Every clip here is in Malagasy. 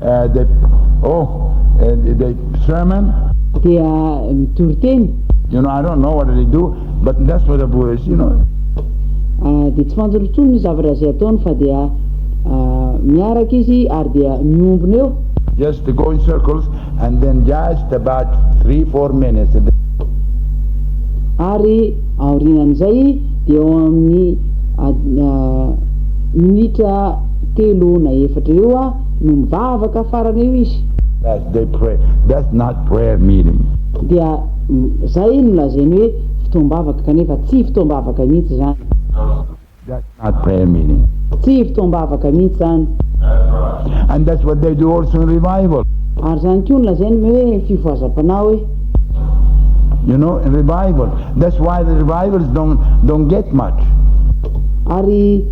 They, oh, they sermon. Dia mitory teny. I don't know what they do, but that's what the Buddhists. Dia tsy fantatra intsony ny zavatra izay ataony fa dia miaraka izy ary dia miombona eo. Just to go in circles and then just about 3, 4 minutes. And Ary aorianan'izay dia eo amin'ny minitra 3 na 4 eo no mivavaka farany eo izy. That's they pray. That's not prayer meeting. Dia zay no lazainy hoe fotoam-bavaka, kanefa tsy fotoam-bavaka mihitsy zany. That's not prayer meeting. Tsy fotoam-bavaka mihitsy zany. And that's what they do also in revival. Ary zany koa no lazainy hoe fifohazam-panahy hoe. In revival. That's why the revivals don't get much. Ary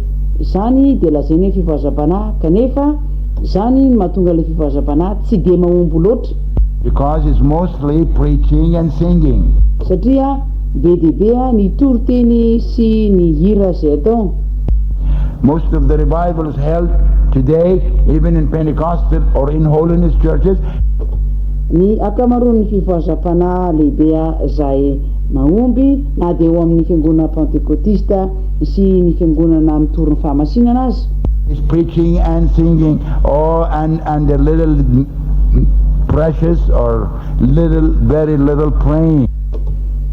zany de lazainy hoe fifohazam-panahy, kanefa zany no mahatonga le fifohazam-panahy tsy de mahombo loatra. Because it's mostly preaching and singing. Satria be dehibe ny toriteny sy ny hira zay atao. Most of the revivals held today, even in Pentecostal or in holiness churches, Ny ankamaroan'ny fifohazam-panahy lehibe zay mahomby, na de eo amin'ny fiangonana pentekotista sy ny fiangonana mitory ny fahamasinana azy, is preaching and singing, oh, and a little precious or little, very little praying.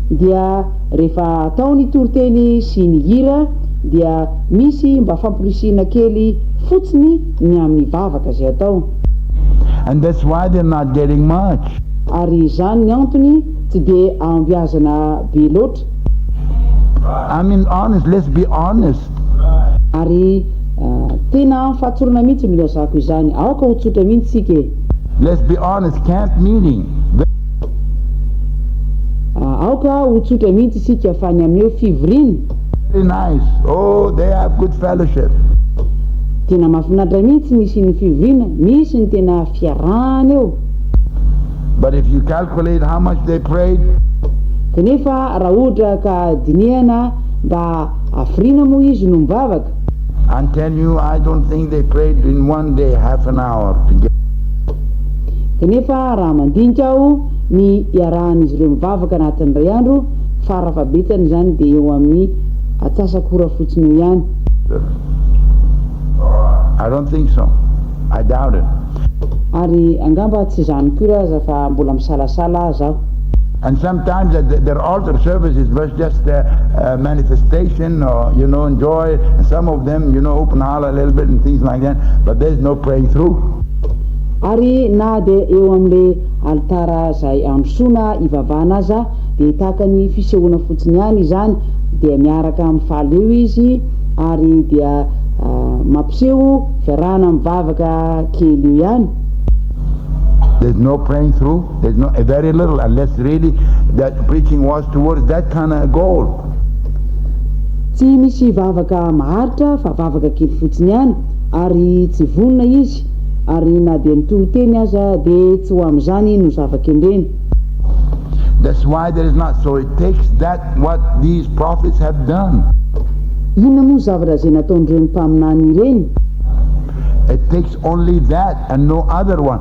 Dia rehefa atao ny toriteny sy ny hira dia misy mba famporisihina kely fotsiny ny amin'ny vavaka zay atao. And that's why they're not getting much. Ary zany ny antony tsy de ahombiazana be loatra. I mean, honest, let's be honest. Ary tena fahatsorana mihitsy no ilazako izany, aoka ho tsotra mihitsy sika e. Let's be honest, camp meeting. Aoka ho tsotra mihitsy isika fa ny amin'ny hoe fivoriana. Very nice. Oh, they have good fellowship. Tena mahafinaritra mihitsy misy ny fivoriana, misy ny tena fiarahana eo. But if you calculate how much they prayed, Kanefa raha ohatra ka dinihana mba hafiriana moa izy no mivavaka, I'm telling you, I don't think they prayed in one day half an hour to get. Kanefa raha mandinika aho ny iarahan'izy ireo mivavaka anatin'ny ray andro farafahabetsany zany dia eo amin'ny atsasak'ora fotsiny eo ihany. I don't think so. I doubt it. Ary angamba tsy zany koa aza fa mbola misalasala zaho. And sometimes their altar service is was just a manifestation or enjoy. And some of them open holler a little bit and things like that. But there's no praying through. Ary na dia eo amin'le alitara zay androsoana ivavahana aza dia tahaka ny fisehoana fotsiny ihany izany, dia miaraka mifaly eo izy ary dia mampiseho fiarahana mivavaka kely io ihany. There's no praying through. There's no very little unless really that preaching was towards that kind of goal. Tsy misy vavaka maharitra fa vavaka kely fotsiny ihany ary tsy vonona izy, ary na dia nitoriteny aza dia tsy ho amin'izany no zava-kendreny. That's why there is not. So it takes that what these prophets have done. Inona moa zavatra zay nataon'ireny mpaminany ireny? It takes only that and no other one.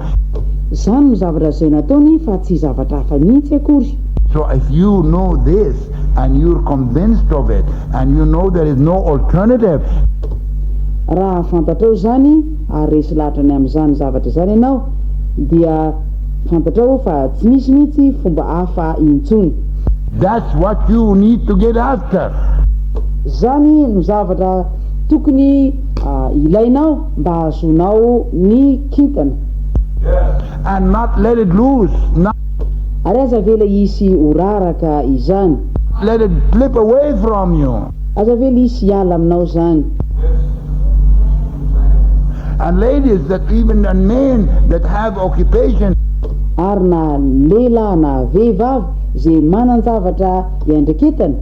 Zany no zavatra zay nataony fa tsy zavatra hafa mihitsy akory. So if you know this and you're convinced of it and you know there is no alternative, Raha fantatrao zany ary resy lahatra ny amin'izany zavatra zany ianao, dia fantatrao fa tsy misy mihitsy fomba hafa intsony. That's what you need to get after. Zany no zavatra tokony ilainao mba hahazoanao ny kintana. And not let it loose, not Ary aza avela hisy ho raraka izany. Let it slip away from you. Aza avela hisy hiala aminao zany. And ladies that even and men that have occupation, Ary na lehilahy na vehivavy zay manan-javatra iandraiketana,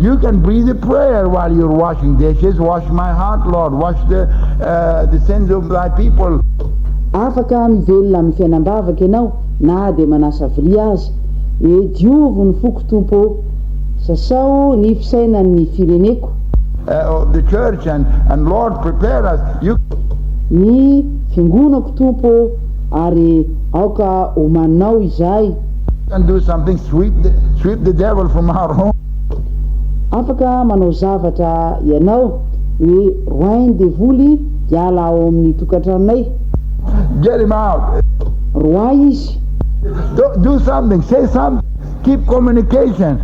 you can breathe a prayer while you're washing dishes. "Wash my heart, Lord. Wash the sins of thy people." Afaka mivelona amin'ny fiainam-bavaka ianao na dia manasa vilia azy hoe: "Diovy ny foko, Tompo, sasao ny fisainan'ny fireneko." Of the church and Lord, prepare us. You Ny fiangonako, Tompo. Ary aoka homaninao izahay. Can do something, sweep the devil from our home. Afaka manao zavatra ianao hoe roahy ny devoly hiala ao amin'ny tokantranonay. Get him out. Roahy izy. Do something, say something, keep communication.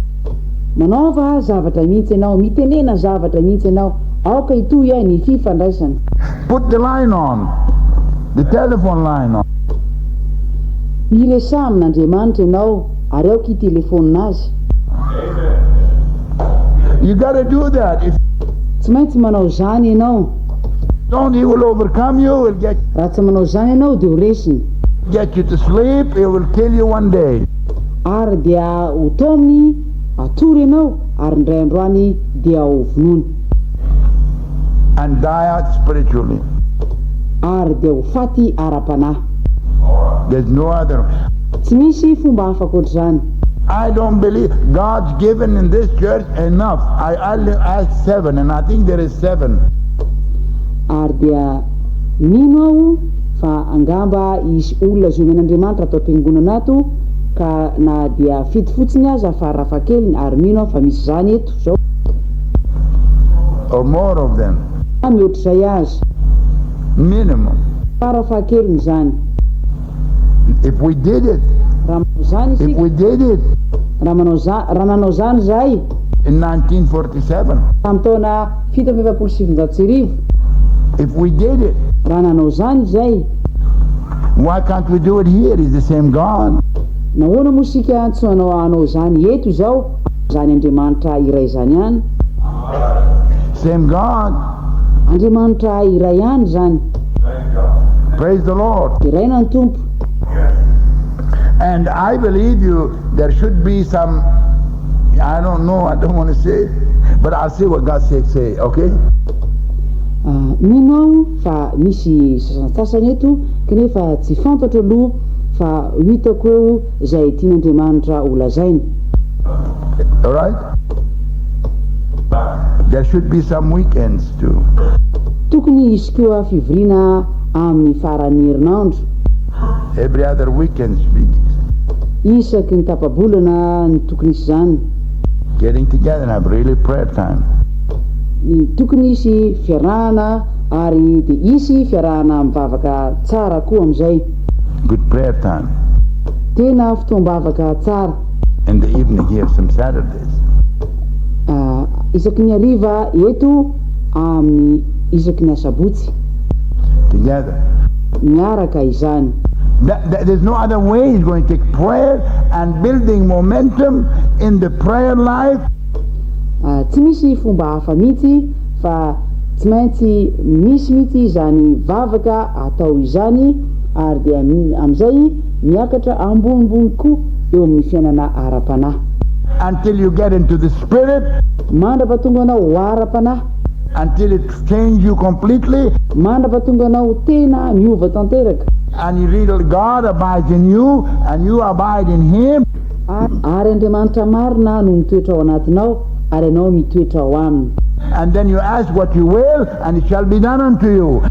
Manaova zavatra mihitsy ianao, mitenena zavatra mihitsy ianao, aoka hitohy a ny fifandraisana. Put the line on, the telephone line on. Miresaha amin'Andriamanitra ianao ary aoka hitelefonina azy. You got to do that. If Tsy maintsy manao zany ianao. Don't, he will overcome you, he'll get, Raha tsy manao zany ianao dia ho resiny. Get you to sleep, he will kill you one day. Ary dia ho taominy hatory ianao ary indray androany dia ho vonoiny. And die out spiritually. Ary dia ho faty ara-panahy. There's no other. Tsy misy fomba hafa ankoatra zany. I don't believe God's given in this church enough. I only asked seven, and I think there is seven. Ary dia mino aho fa angamba isy olona zay omen'Andriamanitra atao am-piangonana ato ka na dia fito fotsiny aza farafahakeliny ary mino aho fa misy zany eto zao. Or more of them. Mihoatr'izay azy. Minimum. Farafahakeliny zany. If we did it, Raha manao zany if isika we did it raha manao za raha nanao zany zahay in 1947, tamin'ny taona 1947, if we did it, raha nanao zany zay, why can't we do it here? He's the same God. Nahoana moa sika tsy manao hanao zany eto izao? Zany Andriamanitra iray zany ihany. Same God. Andriamanitra iray ihany zany. Praise the Lord. Deraina ny Tompo. And I believe you, there should be some, I don't know, I don't want to say, but I'll say what God says, say, okay? Ah, mino aho fa misy sasantsasany eto kanefa tsy fantatro aloha fa ho hitako eo zay tian'Andriamanitra ho lazaina. All right? There should be some weekends too. Tokony hisy koa fivoriana amin'ny faran'ny herinandro. Every other weekend, Isaky ny tapa-bolana ny tokony hisy zany. Getting together and have really prayer time. Ny tokony hisy fiarahana ary de hisy fiarahana mivavaka tsara koa amin'izay. Good prayer time. Tena fotoam-bavaka tsara. In the evening here, some Saturdays. Ah, isaky ny ariva eto amin'ny isaky ny asabotsy. Together. Miaraka izany. There's no other way. It's going to take prayer and building momentum in the prayer life. Ah, tsy misy fomba hafa mihitsy fa tsy maintsy misy mihitsy zany vavaka atao izany ary dia amin'izay miakatra ambonimbony koa eo amin'ny fiainana ara-panahy. Until you get into the spirit, Mandra-pahatonga anao ho ara-panahy. Until it changes you completely, Mandra-pahatonga anao tena miova tanteraka. And you real God abides in you, and you abide in Him. Ary Andriamanitra marina no mitoetra ao anatinao ary ianao mitoetra ao aminy. And then you ask what you will, and it shall be done unto you.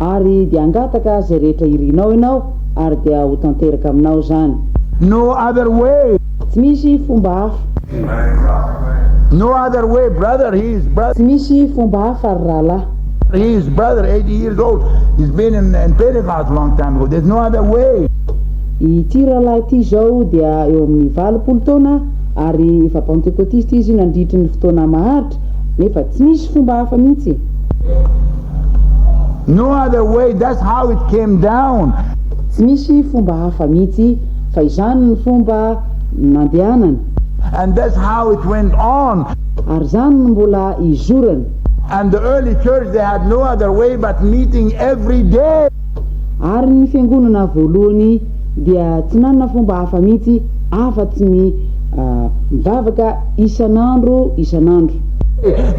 Ary dia angataka zay rehetra irinao ianao ary dia ho tanteraka aminao zany. No other way. Tsy misy fomba hafa. No other way, brother. He is brother. Tsy misy fomba hafa ry rahalahy. He is brother, 80 years old. He's been in Pentecost a long time ago. There's no other way. Ity rahalahy ity zao dia eo amin'ny 80 taona ary efa pentekotista izy nandritry ny fotoana maharitra nefa tsy misy fomba hafa mihitsy. No other way. That's how it came down. Tsy misy fomba hafa mihitsy fa izany ny fomba nandehanany. And that's how it went on. Ary zany no mbola izorany. And the early church, they had no other way but meeting every day. Ary ny fiangonana voalohany dia tsy nanana fomba hafa mihitsy afa-tsy ny mivavaka isan'andro isan'andro.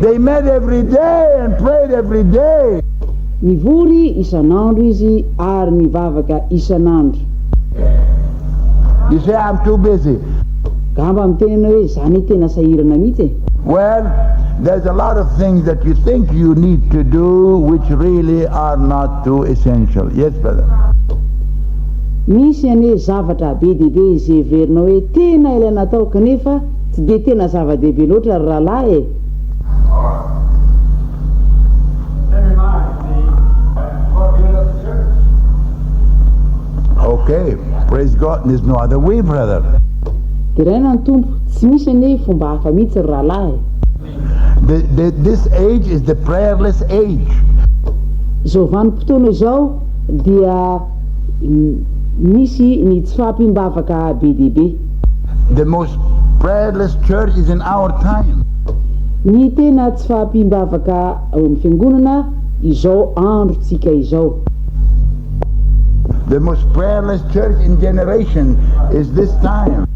They met every day and prayed every day. Mivory isan'andro izy ary mivavaka isan'andro. You say, "I'm too busy." Gamba mitenena hoe zany tena sahirana mihitsy e. Well, there's a lot of things that you think you need to do which really are not too essential. Yes, brother. Misy anie zavatra be dia be izay heverinao hoe tena ilaina atao kanefa tsy dia tena zava-dehibe loatra ry rahalahy e! Okay, praise God, there's no other way, brother. Deraina ny Tompo, tsy misy anie fomba hafa mihitsy ry rahalahy e! The, the, this age is the prayerless age. Izao vanim-potoana izao dia misy ny tsy fahampiam-bavaka be dia be. The most prayerless church is in our time. Ny tena tsy fahampiam-bavaka ao amin'ny fiangonana izao androntsika izao. The most prayerless church in generation is this time.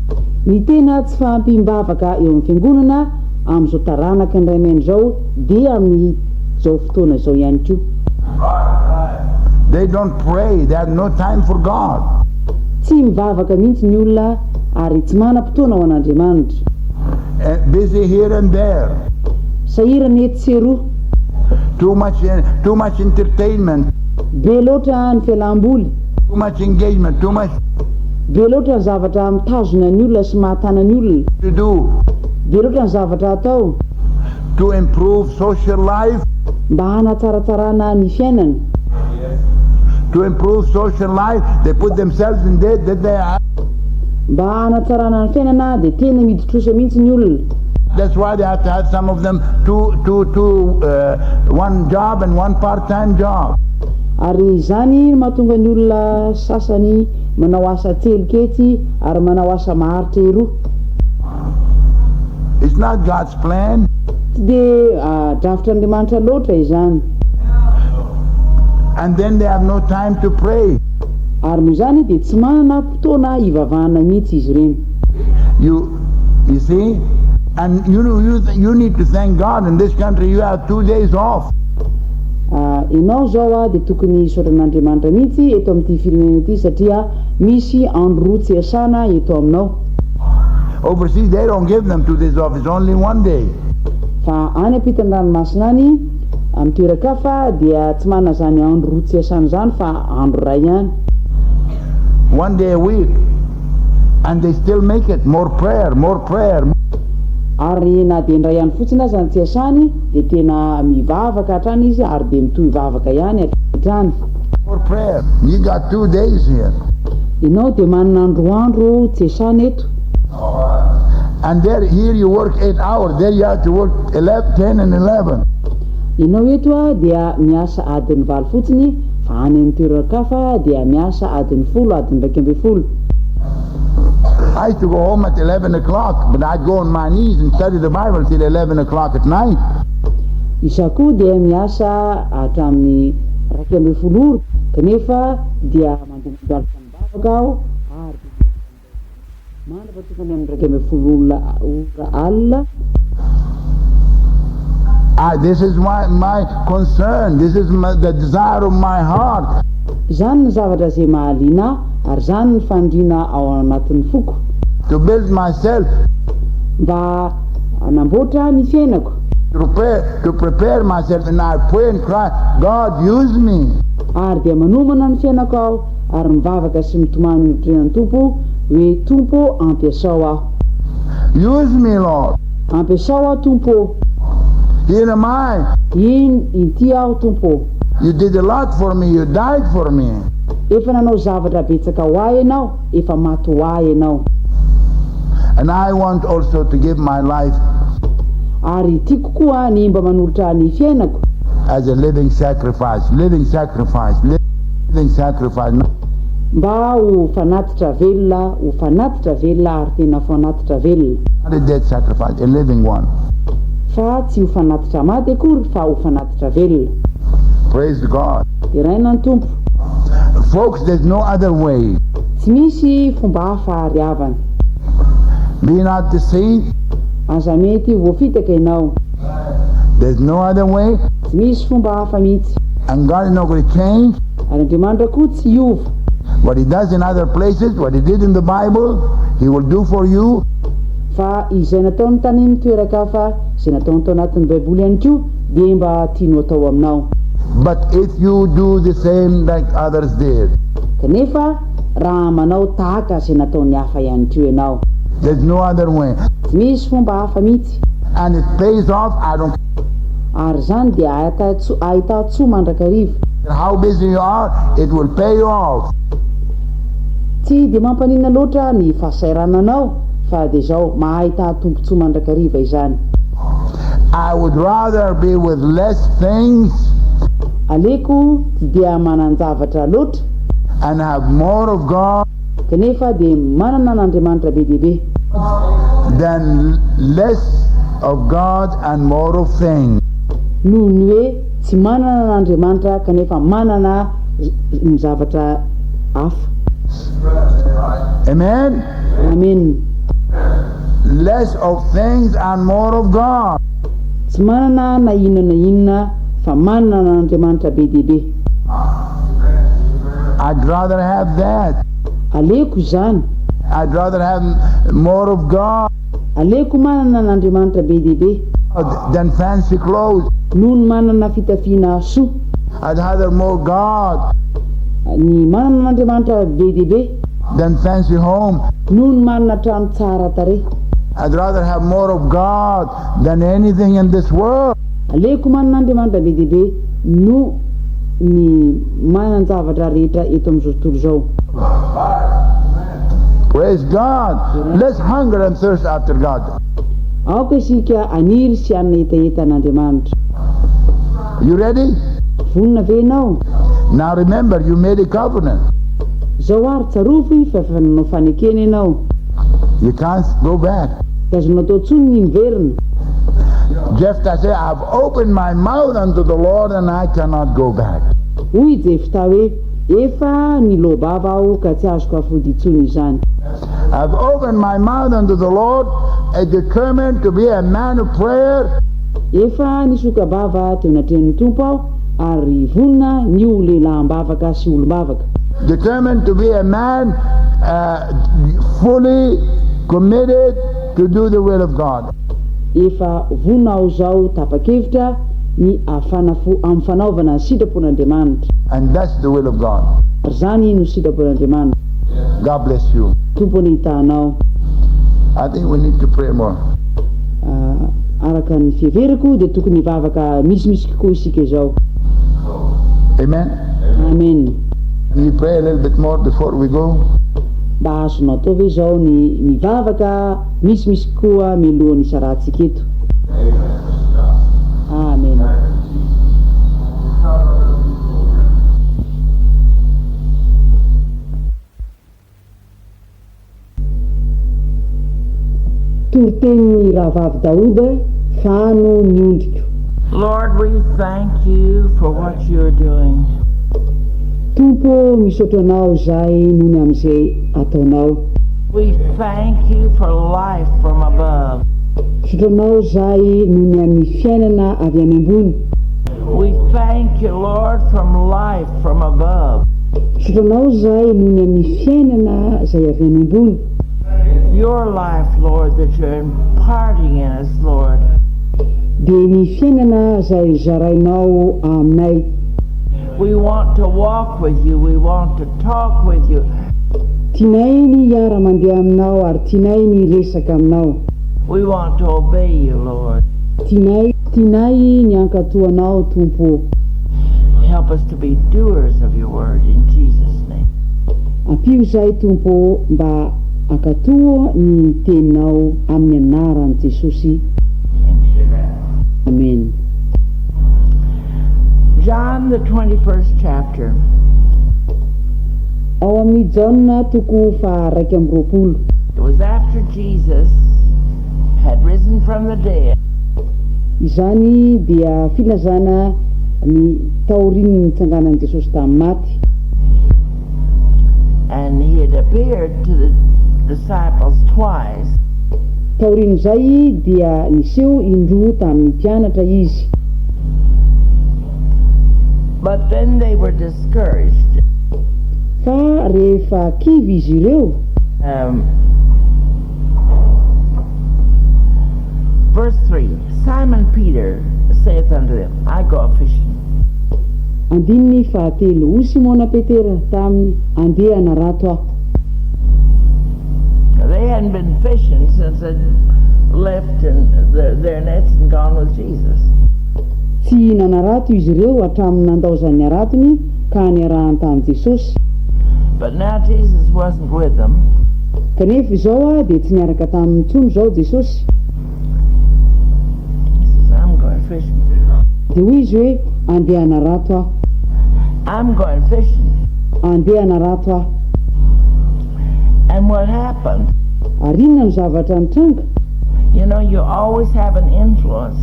Ny tena tsy fahampiam-bavaka eo amin'ny fiangonana amin'izao taranaka ny ray aman izao dia amin'izao fotoana izao ihany koa. They don't pray, they have no time for God. Tsy mivavaka mihitsy ny olona ary tsy manam-potoana ho an'Andriamanitra. Busy here and there. Sahirana etsy sy eroa. Too much, too much entertainment. Be loatra ny fialam-boly. Too much engagement, too much. Be loatra ny zavatra mitazona ny olona sy mahatana ny olona. To do. Be loatra ny zavatra atao. To improve social life. Mba hanatsaratsarana ny fiainana. To improve social life, they put themselves in debt that they are. Mba hanatsarana ny fiainana dia tena midi-trosa mihitsy ny olona. That's why they have to have some of them two, two, two, one job and one part-time job. Ary izany no mahatonga ny olona sasany manao asa tselika etsy ary manao asa maharitra eroa. It's not God's plan. Tsy dia drafitr'Andriamanitra loatra izany. And then they have no time to pray. Ary noho izany dia tsy manana fotoana hivavahana mihitsy izy ireny. You see, and you know, you need to thank God. In this country, you have 2 days off. Ianao zao a dia tokony hisaotra an'Andriamanitra mihitsy eto amin'ity firenena ity satria misy andro roa tsy asana eto aminao. Overseas, they don't give them 2 days off. It's only one day. Fa any ampitan-dranomasina any amin'ny toeran-kafa dia tsy manana zany andro roa tsy asana zany fa andro ray ihany. One day a week. And they still make it. More prayer, more prayer. Ary na dia indray ihany fotsiny aza ny tsy asany dia tena mivavaka hatrany izy ary dia mitohy vavaka ihany hatrany. More prayer. You got 2 days here. Ianao dia manana androandro tsy asana eto. And there, here you work 8 hours. There you have to work 11, 10 and 11. Ianao eto a dia miasa adiny 8 fotsiny fa any amin'ny toeran-kafa dia miasa adiny 10, adiny 11. I used to go home at 11 o'clock, but I'd go on my knees and study the Bible till 11 o'clock at night. Izaho koa dia miasa hatramin'ny 11 ora kanefa dia mandeha mandohalika mivavaka aho ary mandrapa tokony amin'ny 11 olona ora alina. Ah, this is my concern. This is the desire of my heart. Zany ny zavatra zay mahaliana ary zany ny faniriana ao anatin'ny foko. To build myself, Mba hanamboatra ny fiainako. to prepare myself, and I pray and cry, "God, use me." Ary dia manomana ny fiainako aho ary mivavaka sy mitomany anatrehan'ny Tompo hoe: "Tompo, ampiasao aho." Use me, Lord. Ampiasao aho, Tompo. Here am I. Iny inty aho, Tompo. You did a lot for me. You died for me. Efa nanao zavatra betsaka ho ahy ianao, efa maty ho ahy ianao. And I want also to give my life Ary tiako koa ny mba manolotra ny fiainako as a living sacrifice, living sacrifice, living sacrifice. Mba ho fanatitra velona, ho fanatitra velona ary tena fanatitra velona. Not a dead sacrifice, a living one. Fa tsy ho fanatitra maty akory fa ho fanatitra velona. Praise God. Deraina ny Tompo. Folks, there's no other way. Tsy misy fomba hafa ry havana. Be not deceived. Aza mety voafitaka ianao. There's no other way. Tsy misy fomba hafa mihitsy. And God is not going to change. Ary Andriamanitra koa tsy hiova. What He does in other places, what He did in the Bible, He will do for you. Fa izay nataony tany amin'ny toeran-kafa, izay nataony tao anatin'ny Baiboly ihany koa dia mba tiano atao aminao. But if you do the same like others did, Kanefa raha manao tahaka izay nataon'ny hafa ihany koa ianao. There's no other way. Tsy misy fomba hafa mihitsy. And it pays off, I don't Ary izany dia ahitan-tsoa ahitan-tsoa mandrakariva. care how busy you are, it will pay you off. Tsy dia mampaninona loatra ny fahasahirananao fa dia izao mahahita tombontsoa mandrakariva izany. I would rather be with less things. Aleoko tsy dia manan-javatra loatra. And have more of God. Kanefa dia manana an'Andriamanitra be dia be. Than less of God and more of things. Noho ny hoe tsy manana an'Andriamanitra kanefa manana ny zavatra hafa. Amen. Amen. Less of things and more of God. Tsy manana na inona na inona fa manana an'Andriamanitra be dia be. I'd rather have that. Aleoko izany. I'd rather have more of God. Aleoko manana an'Andriamanitra be dia be. Than fancy clothes. Noho ny manana fitafiana soa. I'd rather more God. Ny manana an'Andriamanitra be dia be. Than fancy home. Noho ny manana trano tsara tarehy. I'd rather have more of God than anything in this world. Aleoko manana Andriamanitra be dia be noho ny manan-javatra rehetra eto amin'izao tontolo izao. Praise God. Let's hunger and thirst after God. Aoka isika haniry sy hanana hetaheta an'Andriamanitra. You ready? Vonona ve ianao? Now remember, you made a covenant. Izao ary tsarovy fa efa nanao fanekena ianao. You can't go back. Tsy azonao atao intsony ny miverina. Jephthah said, I've opened my mouth unto the Lord and I cannot go back. Hoy i Jeftà hoe, Efa niloa-bava aho ka tsy azoko afody intsony izany. I've opened my mouth unto the Lord and determined to be a man of prayer. Efa nisoka-bava teo anatrehan'ny Tompo aho ary vonona ny ho lehilahim-bavaka sy olom-bavaka. Determined to be a man fully committed to do the will of God. Efa vonona aho izao tapa-kevitra ny hafana fo amin'ny fanaovana ny sitrapon'Andriamanitra. And that's the will of God. Ary izany no sitrapon'Andriamanitra. God bless you. Tompo anie hitahanao. I think we need to pray more. Araka ny fiheverako dia tokony hivavaka misimisy kokoa isika izao. Amen. Amen. Can we pray a little bit more before we go? Mba azonao atao ve izao ny mivavaka misimisy kokoa mialohan'ny hisarahantsika eto? Amen. Toritenin'ny Rahavavy Daoud, Fahano ny ondriko. Lord, we thank you for what you are doing. Tompo ô, misaotra Anao izahay noho ny amin'izay ataonao. We thank you for life from above. Misaotra Anao izahay noho ny amin'ny fiainana avy any ambony. We thank you, Lord, from life from above. Misaotra Anao izahay noho ny amin'ny fiainana izay avy any ambony. Your life, Lord, that you're imparting in us, Lord. Dia ny fiainana izay zarainao aminay. We want to walk with you, we want to talk with you. Tianay ny hiara-mandeha aminao ary tianay ny hiresaka aminao. We want to obey you, Lord. Tianay, tianay ny hankatò Anao, Tompo ô. Help us to be doers of your word in Jesus name. Ampio izahay, Tompo ô, mba hankatò ny Teninao amin'ny anaran'i Jesosy. Amen. John the 21st chapter. Ao amin'ny Jaona toko faha-21. It was after Jesus had risen from the dead. Izany dia filazana ny taorian'ny nitsanganan'i Jesosy tamin'ny maty. And he had appeared to the disciples twice. Taorian'izay dia niseho indroa tamin'ny mpianatra izy. But then they were discouraged. Fa rehefa kivy izy ireo. Um, verse 3 Simon Peter saith unto them, I go a fishing. Andininy fahatelo. Hoy Simona Petera taminy, Andeha hanarato aho. They hadn't been fishing since they'd left and their nets and gone with Jesus. Tsy nanarato izy ireo hatramin'ny nandaozan'ny haratony ka niarahany tamin'i Jesosy. But now Jesus wasn't with them. Kanefa izao dia tsy niaraka taminy intsony izao Jesosy. He says, I'm going fishing. Dia hoy izy hoe, Andeha hanarato aho. I'm going fishing. Andeha hanarato aho. And what happened? Ary inona no zavatra nitranga? You always have an influence.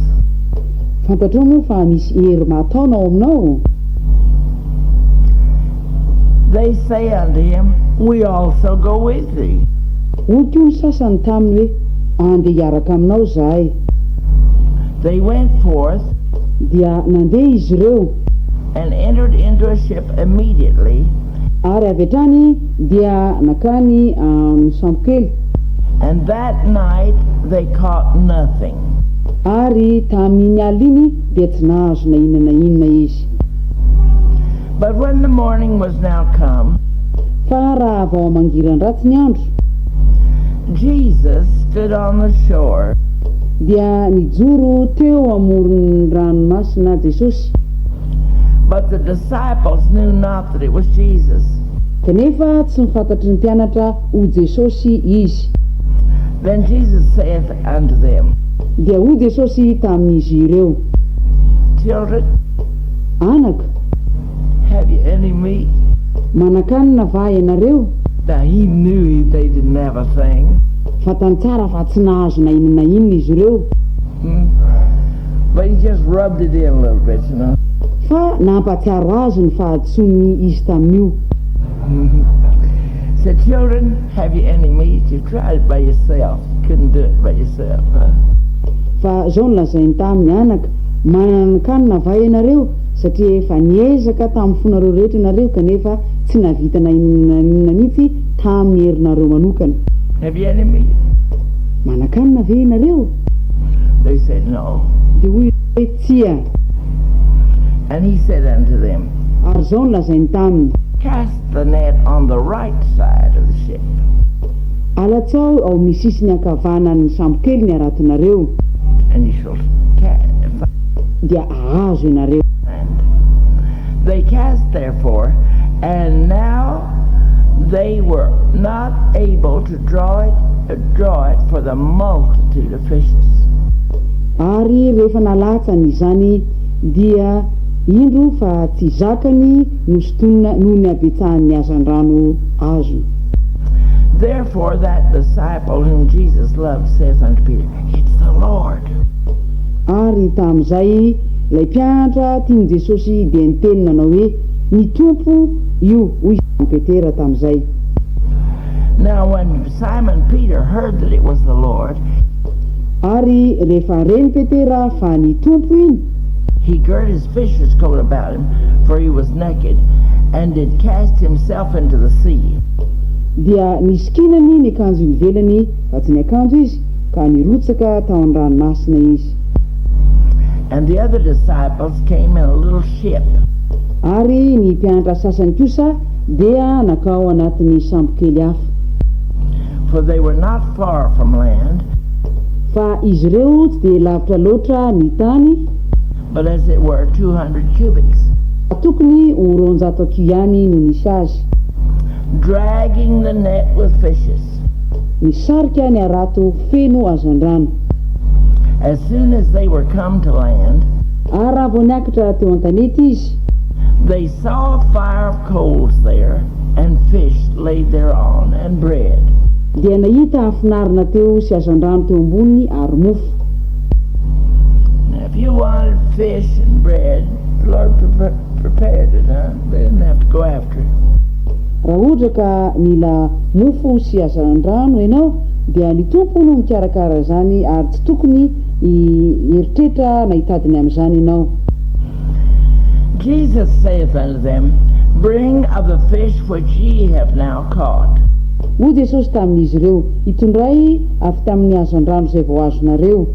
Fantatrao moa fa misy hery mahataona ao aminao? They say unto him, We also go with thee. Hoy koa ny sasany taminy hoe, Andeha hiaraka aminao izahay. They went forth Dia nandeha izy ireo. and entered into a ship immediately, Ary avy hatrany dia nankany amin'ny sambokely. and that night they caught nothing. Ary tamin'iny alina iny dia tsy nahazo na inona na inona izy. But when the morning was now come, Fa raha vao mangiran-dratsy ny andro, Jesus stood on the shore, dia nijoro teo amoron'ny ranomasina Jesosy. But the disciples knew not that it was Jesus. Kanefa tsy fantatry ny mpianatra ho Jesosy izy. Then Jesus saith unto them, Dia hoy Jesosy tamin'izy ireo, Children, Anaka, have you any meat? manan-kanina va ianareo? Now he knew they didn't have a thing. Fantany tsara fa tsy nahazo na inona na inona izy ireo. But he just rubbed it in a little bit. Fa nampatsiaro azy ny fahadisoany izy tamin'io. Said, Children, have you any meat? You've tried it by yourself. Couldn't do it by yourself, huh? Fa zao no lazainy taminy, anaka, manan-kanina va ianareo? Satria efa niezaka tamin'ny fonareo rehetra ianareo kanefa tsy nahavita na inona na inona mihitsy tamin'ny herinareo manokana. Have you any meat? Manan-kanina ve ianareo? They said, No. Dia hoy hoe tsia. And he said unto them, Ary zao no lazainy taminy, Cast the net on the right side of the ship, alatsao ao amin'ny sisiny ankavanan'ny sambokely ny haratonareo, and you shall dia ahazo ianareo. find. They cast therefore, and now they were not able to draw it for the multitude of fishes. Ary rehefa nalatsany izany dia indro fa tsy zakany nosintonina noho ny habetsahan'ny hazandrano azony. Therefore that disciple whom Jesus loved saith unto Peter, It's the Lord. Ary tamin'izay ilay mpianatra tian'i Jesosy dia niteny nanao hoe, Ny Tompo io, hoy Petera tamin'izay. Now when Simon Peter heard that it was the Lord, Ary rehefa reny Petera fa ny Tompo iny, he girt his fisher's coat about him, for he was naked, and did cast himself into the sea. Dia nisikinany ny akanjo ivelany fa tsy niakanjo izy ka nirotsaka tao an-dranomasina izy. And the other disciples came in a little ship, Ary ny mpianatra sasany kosa dia nankao anatin'ny sambokely hafa, for they were not far from land, fa izy ireo tsy dia lavitra loatra ny tany, but as it were 200 cubits, tokony ho 200 hakiho ihany no nisy azy, dragging the net with fishes. Misarika ny harato feno hazandrano. As soon as they were come to land, Ary raha vao niakatra teo an-tanety izy, they saw a fire of coals there, and fish laid thereon, and bread. Dia nahita afon'arina teo sy hazandrano teo amboniny ary mofo. Now, if you wanted fish and bread, the Lord prepared it, huh? They didn't have to go after it. Raha ohatra ka mila mofo sy hazandrano ianao dia ny Tompo no mikarakara zany ary tsy tokony hieritreritra na hitadiny amin'izany ianao. Jesus saith unto them, Bring of the fish which ye have now caught. Hoy Jesosy tamin'izy ireo, itondray avy tamin'ny hazandrano izay vao azonareo.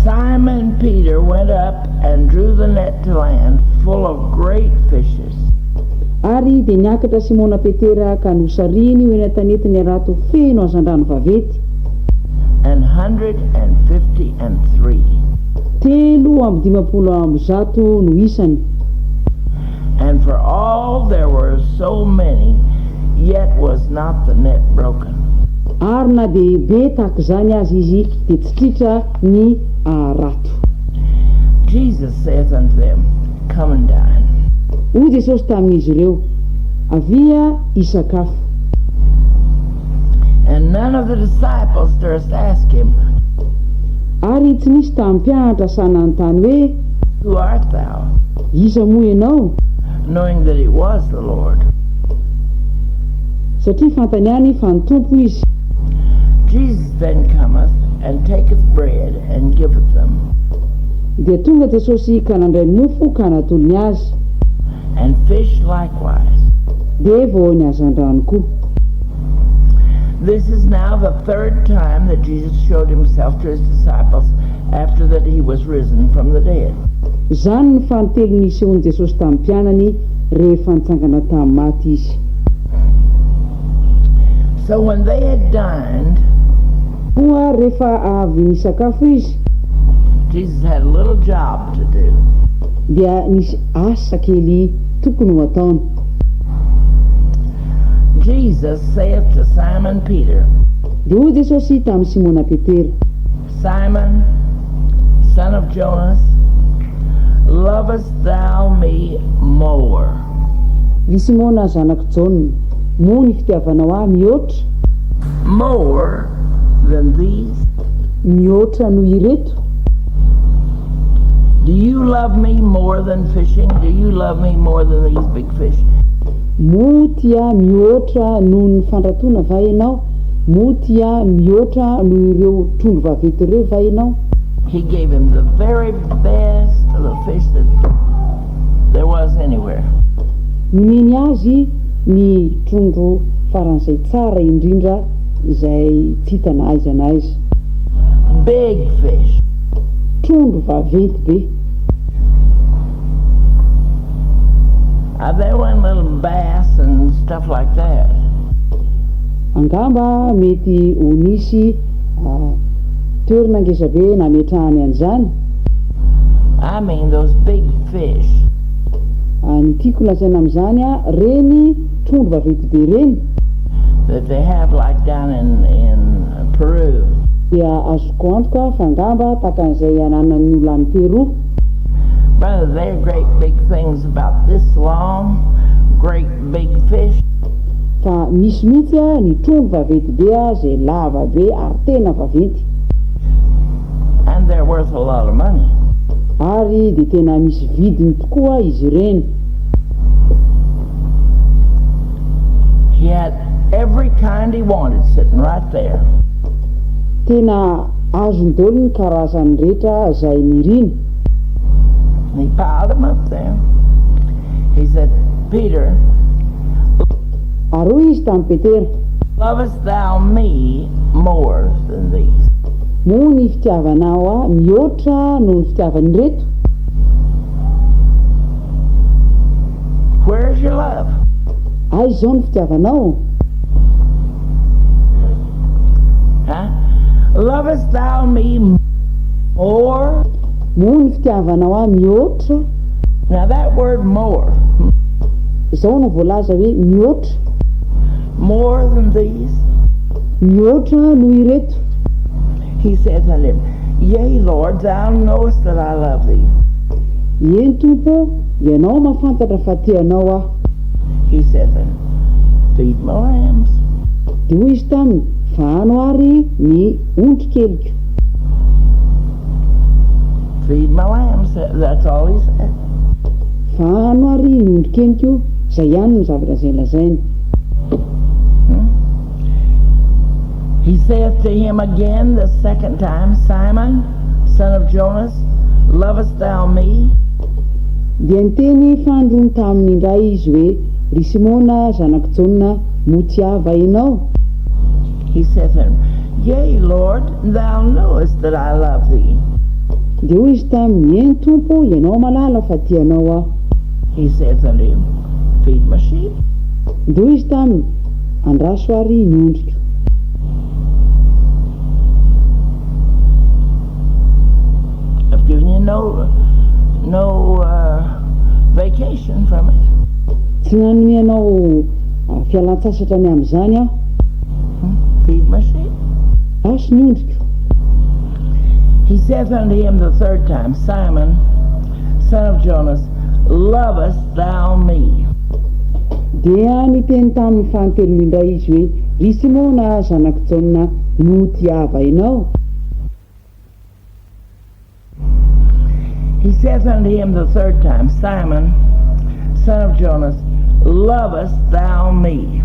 Simon Peter went up and drew the net to land, full of great fishes. Ary dia niakatra Simona Petera ka nosarihiny ho eny an-tanety ny harato feno hazandrano vaventy. 153. 153 no isany. And for all there were so many, yet was not the net broken. Ary na dia be tahaka izany aza izy, dia tsy tritra ny harato. Jesus saith unto them, Come and dine. Hoy Jesosy tamin'izy ireo: Avia hisakafo. And none of the disciples durst ask him, Ary tsy nisy tamin'ny mpianatra sahy nanontany hoe: Who art thou? Iza moa ianao? Knowing that it was the Lord. Satria fantany ihany fa ny Tompo izy. Jesus then cometh and taketh bread and giveth them. Dia tonga Jesosy ka nandray mofo ka natolony azy. And fish likewise. Dia vao ny hazandrano koa. This is now the third time that Jesus showed himself to his disciples after that he was risen from the dead. Izany no fahatelo nisehoan'i Jesosy tamin'ny mpianany rehefa nitsangana tamin'ny maty izy. So when they had dined, Koa rehefa avy nisakafo izy, Jesus had a little job to do. dia nisy asa kely tokony ho ataony. Jesus saith to Simon Peter, Dia hoy Jesosy tamin'i Simona Petera: Simon, son of Jonas, lovest thou me more Ry Simona zanak'i Jaona, moa ny fitiavanao ahy mihoatra more than these? Mihoatra noho ireto? Do you love me more than fishing? Do you love me more than these big fish? Moa tia mihoatra noho ny fandratoana va ianao? Moa tia mihoatra noho ireo trondro vaventy ireo va ianao? He gave him the very best of the fish that there was anywhere. Nomeny azy ny trondro faran'izay tsara indrindra izay tsy hita na aiza na aiza. Big fish. Trondro vaventy be. There weren't little bass and stuff like that. Angamba mety ho nisy toerana ngezabe nametrahany an'izany. I mean those big fish. Ny tiako lazaina amin'izany, reny trondro vaventy be reny that they have like down in Peru. Dia azoko antoka fa angamba tahaka an'izay ananan'ny olona any Peru. Brother, they're great big things about this long, great big fish. Fa misy mihitsy ny trondro vaventy be zay lava be ary tena vaventy. And they're worth a lot of money. Ary dia tena misy vidiny tokoa izy ireny. He had every kind he wanted sitting right there. Tena azony daholo ny karazany rehetra zay niriny. And he piled them up there. He said, Peter, Ary hoy izy tamin'i Petera: lovest thou me more than these? Moa ny fitiavanao ahy mihoatra noho ny fitiavan'ireto? Where's your love? Aiza izao ny fitiavanao? Huh? Lovest thou me more? Moa ny fitiavanao ahy mihoatra? Now that word "more," Izao no voalaza hoe mihoatra. More than these? Mihoatra noho ireto. He saith unto him, Yea, Lord, thou knowest that I love thee. Eny Tompo, ianao mahafantatra fa tia anao aho. He saith unto him, Feed my lambs. Dia hoy izy taminy: Vahano ary ny ondry keliko. Feed my lambs. That's all he said. Vahano ary ny ondry keliko, zay ihany no zavatra izay lazainy. He saith to him again the second time, Simon, son of Jonas, lovest thou me? Dia niteny fanindroany taminy indray izy hoe: Ry Simona zanak'i Jaona, moa tia va ianao? He saith unto him, Yea, Lord, thou knowest that I love thee. Dia hoy izy taminy: Eny Tompo, ianao mahalala fa tia anao aho. He saith unto him, Feed my sheep. Dia hoy izy taminy, Andraso ary ny ondriko. I've given you no, no vacation from it. Tsy nanome anao fialan-tsasatra ny amin'izany aho. Feed my sheep. Andraso ny ondriko. He saith unto him the third time, Simon, son of Jonas, lovest thou me? Dia niteny taminy fanintelony indray izy hoe, Ry Simona, zanak'i Jaona, moa tiava ianao? He saith unto him the third time, Simon, son of Jonas, lovest thou me?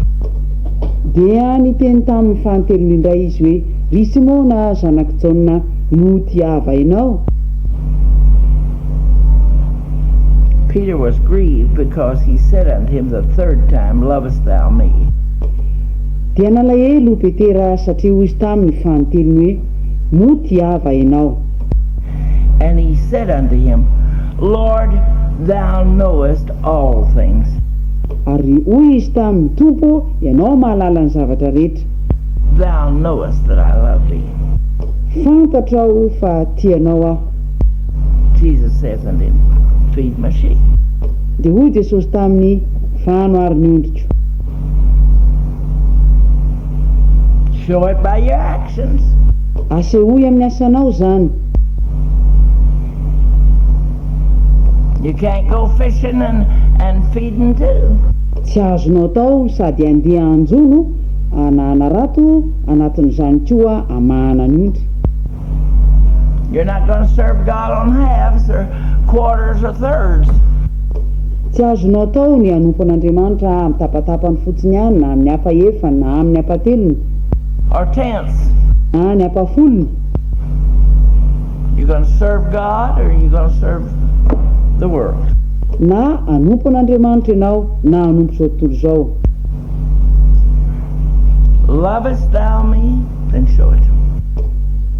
Dia niteny taminy fanintelony indray izy hoe, Ry Simona, zanak'i Jaona, moa tiava ianao? Peter was grieved because he said unto him the third time, Lovest thou me? Dia nalahelo Petera satria hoy izy taminy fanintelony hoe, Moa tiava ianao? And he said unto him, Lord, thou knowest all things. Ary hoy izy taminy, Tompo ô, Ianao mahalala ny zavatra rehetra. Thou knowest that I love thee. Fantatrao fa tia Anao aho. Jesus saith unto him, Feed my sheep. Dia hoy Jesosy taminy, Fahano ary ny ondriko. Show it by your actions. Asehoy amin'ny asanao izany. You can't go fishing and, and feeding too. Tsy azonao atao sady handeha hanjono na hanarato anatin'izany koa hamahana ny ondry. You're not going to serve God on halves or quarters or thirds. Tsy azonao atao ny hanompo an'Andriamanitra amin'ny tapatapany fotsiny ihany na amin'ny ampahefany na amin'ny ampahatelony. Or tenths. Na ny ampahafolony. You're going to serve God or you're going to serve the world. Na hanompo an'Andriamanitra ianao na hanompo izao tontolo izao. Lovest thou me? Then show it.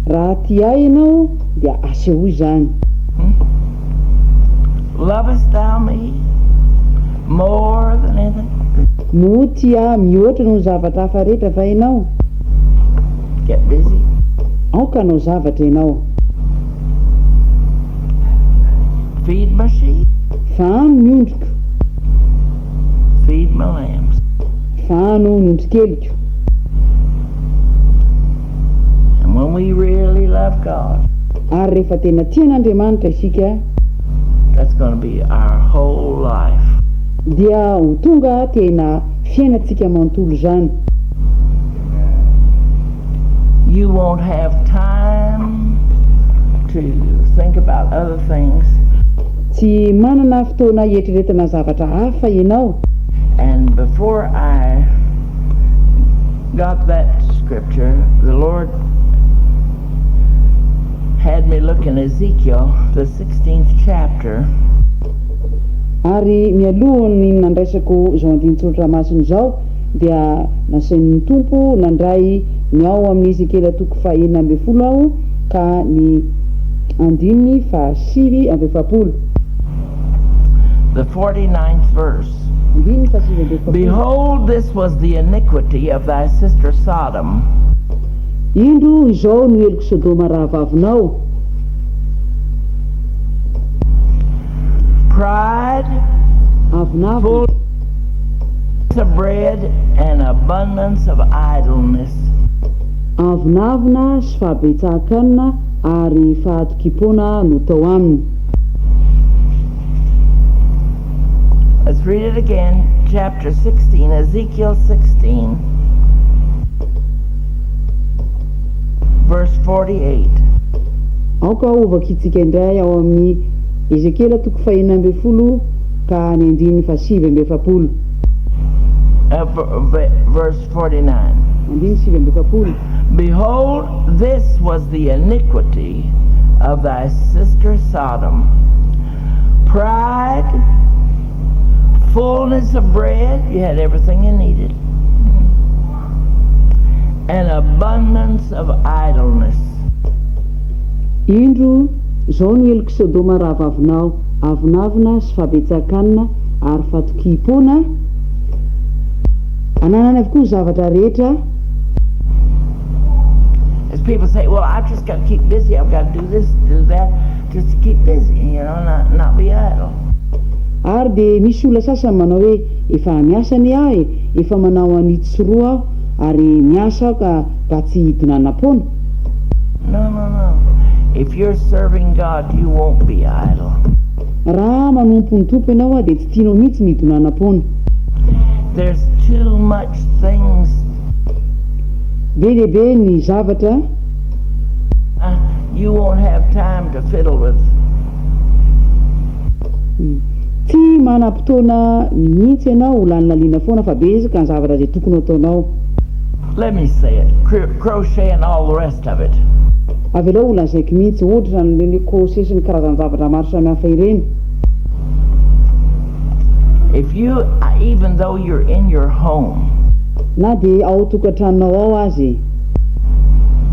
Raha tia ahy ianao dia asehoy izany. Lovest thou me more than anything? Moa tia ahy mihoatra noho ny zavatra hafa rehetra va ianao? Get busy. Aoka hanao zavatra ianao. Feed my sheep. Fahano ny ondriko. Feed my lambs. Fahano ny ondrikeliko. And when we really love God. Ary rehefa tena tia an'Andriamanitra isika. That's going to be our whole life. Dia ho tonga tena fiainantsika manontolo izany. You won't have time to think about other things. Tsy manana fotoana hieritreretana zavatra hafa ianao. And before I got that scripture, the Lord had me look in Ezekiel, the 16th chapter. Ary mialohan'ny nandraisako izao andinin-tsoratra masina izao, dia nasain'ny Tompo nandray ny ao amin'ny Ezekiela toko faha-16 aho, ka ny andininy faha-49. The 49th verse. Andininy faha-49. Behold, this was the iniquity of thy sister Sodom. Indro, izao no helok'i Sodoma rahavavinao. Pride, Avonavona. fullness of bread, and abundance of idleness. Avonavona sy fahabetsahan-kanina ary fahatokiam-poana no tao aminy. Let's read it again, chapter 16, Ezekiel 16, verse 48. Aoka hovakintsika indray ao amin'ny Ezekiela toko faha-16 ka ny andininy faha-49. Verse 49. Andininy 49. Behold, this was the iniquity of thy sister Sodom. Pride, fullness of bread, you had everything you needed, and abundance of idleness. Indro, izao no helok'i Sodoma rahavavinao, avonavona sy fahabetsahan-kanina. ary fatokiam-poana. Ananany avokoa ny zavatra rehetra. As people say, well, I've just got to keep busy. I've got to do this, do that, just to keep busy, not be idle. Ary dia misy olona sasany manao hoe, Efa miasa anie aho e, efa manao an'itsy sy roa aho, ary miasa aho ka mba tsy hidonanam-poana. No. If you're serving God, you won't be idle. Raha manompo ny Tompo ianao dia tsy tianao mihitsy ny hidonanam-poana. There's too much things. Be dia be ny zavatra. You won't have time to fiddle with. Tsy manam-potoana mihitsy ianao ho laninalina foana fa betsaka ny zavatra izay tokony ho ataonao. Let me say it, crochet and all the rest of it. Avelao ho lazaiko mihitsy, ohatra an'ireny crochet sy ny karazan-javatra maro samihafa ireny. If you, even though you're in your home, Na dia ao tokantranonao ao aza e.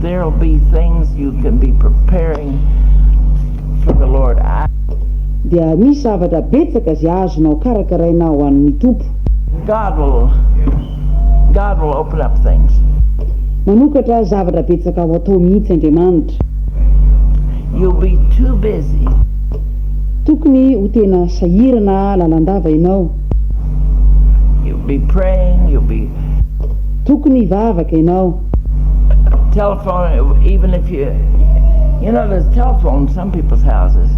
There'll be things you can be preparing for the Lord. I Dia misy zavatra betsaka izay azonao karakaraina ho an'ny Tompo. God will open up things. Manokatra zavatra betsaka ho atao mihitsy Andriamanitra. You'll be too busy Tokony ho tena sahirana lalandava ianao. You'll be praying, you'll be Tokony hivavaka ianao. Telephone, even if you, there's telephone in some people's houses.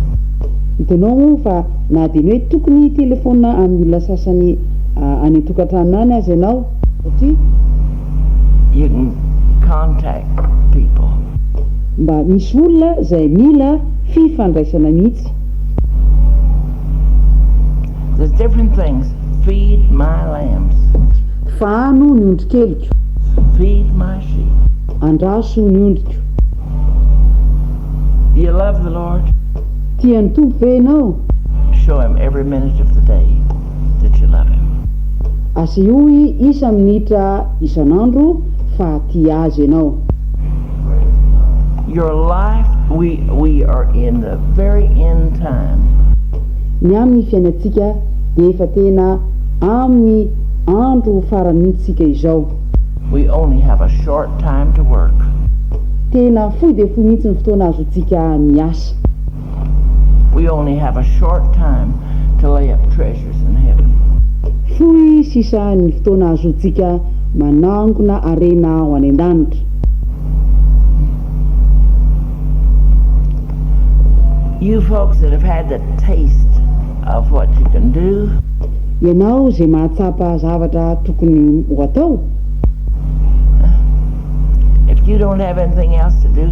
Hitanao moa fa na dia ny hoe tokony telefona amin'ny olona sasany any an-tokantrano any aza ianao satria You can contact people. Mba misy olona izay mila fifandraisana mihitsy. There's different things. Feed my lambs. Fahano ny ondrikeliko. Feed my sheep. Andraso ny ondriko. Do you love the Lord? Tian'ny Tompo ve ianao? Show him every minute of the day that you love him. Asehoy isa minitra isan'andro fa tia azy ianao. Your life, we are in the very end time. Ny amin'ny fiainantsika dia efa tena amin'ny andro farany mihitsy izao. We only have a short time to work. Tena fohy dia fohy mihitsy ny fotoana azontsika miasa. We only have a short time to lay up treasures in heaven. Fohy sisa ny fotoana azontsika manangona harena ho any an-danitra. You folks that have had the taste of what you can do, Ianao izay mahatsapa zavatra tokony ho atao, if you don't have anything else to do,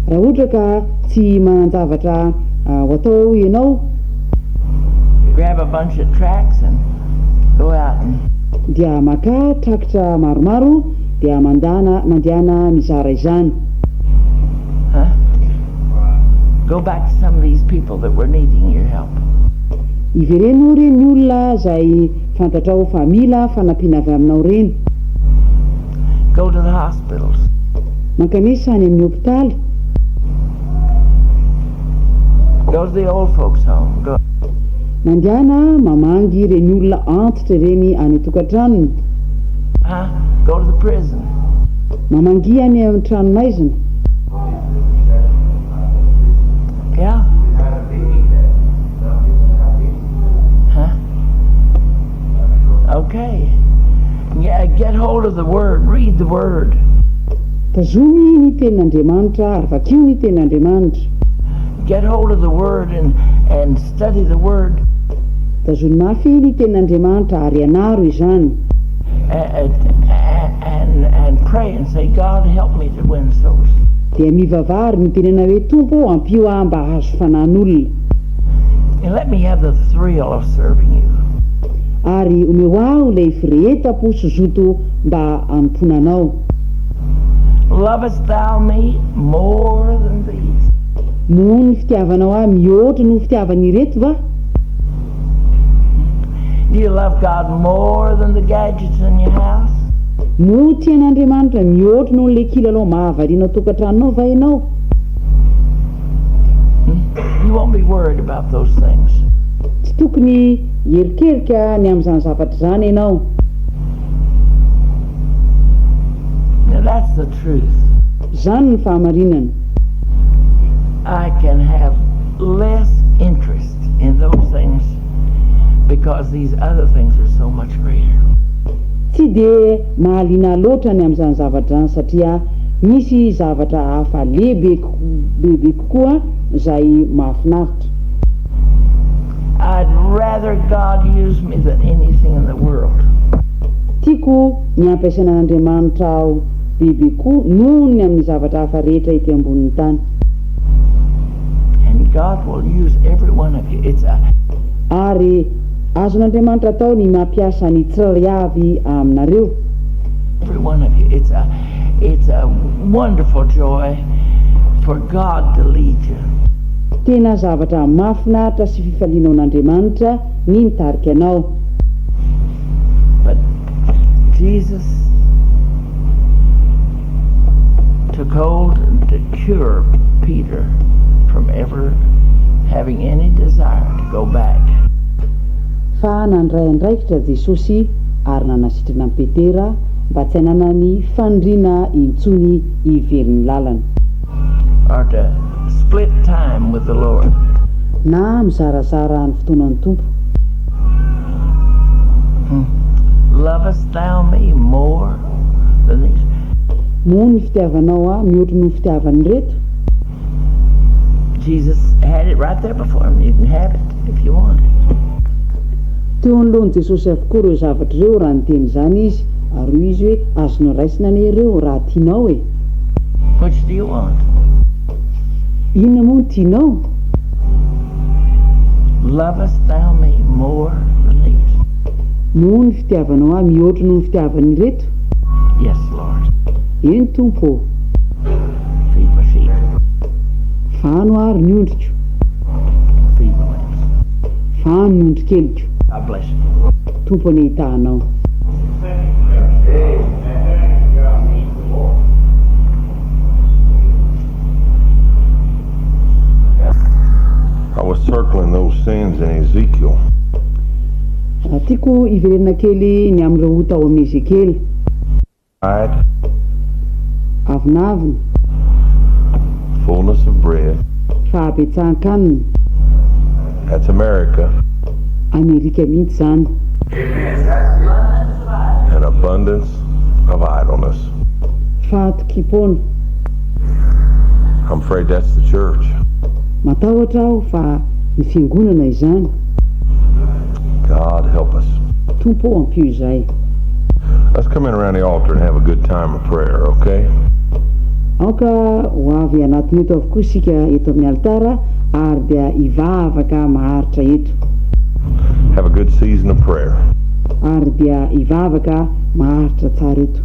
raha ohatra ka tsy manan-javatra ho atao ianao, grab a bunch of tracts and go out and dia maka trakitra maromaro dia mandana mandehana mizara izany. Huh? Go back to some of these people that were needing your help. Ivereno reny olona zay fantatrao fa mila fanampiana avy aminao reny. Go to the hospitals. Mankanesa any amin'ny hopitaly. Go to the old folks' home. Go. Mandehana mamangy reny olona antitra reny any an-tokantranony. Huh? Go to the prison. Mamangy any amin'ny tranomaizina. Yeah. Huh? Okay. Yeah, get hold of the Word. Read the Word. Tazomy ny tenin'Andriamanitra ary vakio ny tenin'Andriamanitra. Get hold of the Word and study the Word. Tazomy mafy ny tenin'Andriamanitra ary ianaro izany. And pray and say, "God, help me to win souls." Dia mivavaha ary mitenena hoe, Tompo, ampio aho mba hahazo fanahin'olona. And let me have the thrill of serving you. Ary omeo aho ilay firehetam-po sy zoto mba hanompoana anao. Lovest thou me more than these? Moa ny fitiavanao ahy mihoatra no fitiavan'ireto va? Do you love God more than the gadgets in your house? Moa tian'Andriamanitra mihoatra noho n'ilay kilalao mahavariana tokantranonao va ianao? You won't be worried about those things. Tsy tokony Hierikerika ny amin'izany zavatra izany ianao. Now that's the truth. Izany ny fahamarinana. I can have less interest in those things because these other things are so much greater. Tsy dia mahaliana ahy loatra ny amin'izany zavatra izany satria misy zavatra hafa lehibe bebe kokoa izay mahafinaritra. I'd rather God use me than anything in the world. Tiako ny hampiasaina an'Andriamanitra aho bebe koa noho ny amin'ny zavatra hafa rehetra ety ambonin'ny tany. And God will use every one of you. It's a. Ary azon'Andriamanitra atao ny mampiasa ny tsirairay avy aminareo. Every one of you. It's a, it's a wonderful joy for God to lead you. Tena zavatra mahafinaritra sy fifaliana ho an'Andriamanitra ny mitarika anao. But Jesus took hold to cure Peter from ever having any desire to go back. Fa nandray andraikitra Jesosy ary nanasitrana an'i Petera mba tsy hananany faniriana intsony hiverin lalana. Or to split time with the Lord. Na mizarazara ny fotoanan'ny Tompo. Lovest thou me more than these? Moa ny fitiavanao ahy mihoatry noho ny fitiavan'ireto? Jesus had it right there before him. You can have it if you want it. Teo anoloan'i Jesosy avokoa ireo zavatra ireo raha niteny izany Izy, ary hoy Izy hoe, Azonao raisina anie ireo raha tianao e. Which do you want? Inona moa no tianao? Lovest thou me more than these? Moa ny fitiavanao ahy mihoatry noho ny fitiavan'ireto? Yes, Lord. Eny, Tompo ô. Feed my sheep. Fahano ary ny ondriko. Feed my lambs. Fahano ny ondrikeliko. God bless you. Tompo anie hitaha anao. I was circling those sins in Ezekiel. Tiako hiverenana kely ny amin'ireo ota ao amin'i Ezekiela. Pride. Avonavona. Fullness of bread. Fahabetsahan-kanina. That's America. Amerika mihitsy izany. An abundance of idleness. Fahatokiam-poana. I'm afraid that's the church. Matahotra aho fa ny fiangonana izany. God help us. Tompo ô ampio izahay. Let's come in around the altar and have a good time of prayer, okay? Aoka ho avy hanatona eto avokoa isika eto amin'ny alitara ary dia hivavaka maharitra eto. Have a good season of prayer. Ary dia hivavaka maharitra tsara eto.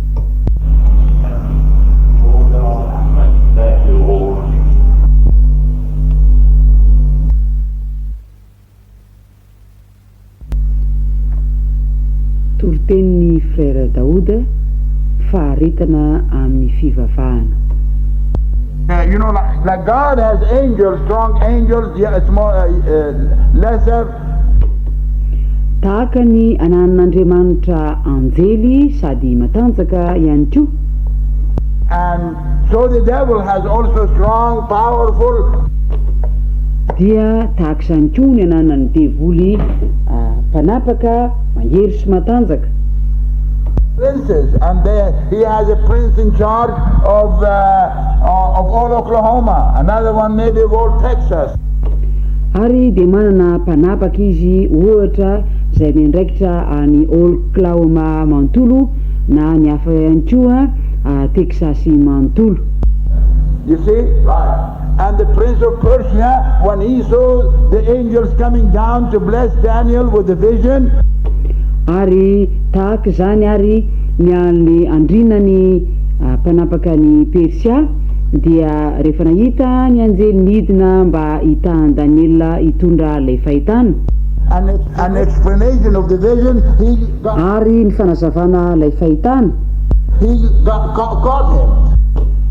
Toritenin'i Frère Daoud, Faharetana amin'ny fivavahana. You know, like, like God has angels, strong angels, yeah, it's more lesser. Tahaka ny ananan'Andriamanitra anjely sady matanjaka ihany koa. And so the devil has also strong, powerful. Dia tahaka izany koa ny ananan'ny devoly mpanapaka mahery sy matanjaka. Princes, and they, he has a prince in charge of, of all Oklahoma, another one maybe of all Texas. Ary dia manana mpanapaka izy, ohatra, izay miandraikitra an'i Oklahoma manontolo, na ny hafa ihany koa, Texas manontolo. You see? And the prince of Persia, when he saw the angels coming down to bless Daniel with the vision, Ary tahaka izany ary ny an'ny andriana ny mpanapaka ny Persia, dia rehefa nahita ny anjely nidina mba hitaha an'i Daniela hitondra ilay fahitana, and an explanation of the vision, he got, ary ny fanazavana ilay fahitana, he got, caught him.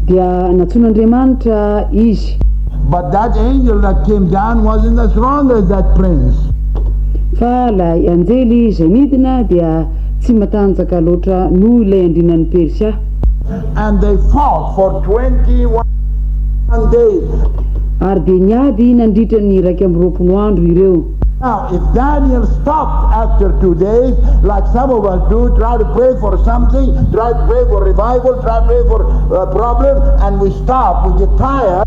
dia nantsoin'Andriamanitra izy. But that angel that came down wasn't as strong as that prince. Fa ilay anjely izay nidina dia tsy matanjaka loatra noho ilay andrianan'i Persia. And they fought for 21 days. Ary dia niady nandritra ny 21 andro ireo. Now, if Daniel stopped after 2 days, like some of us do, try to pray for something, try to pray for revival, try to pray for a problem, and we stop, we get tired.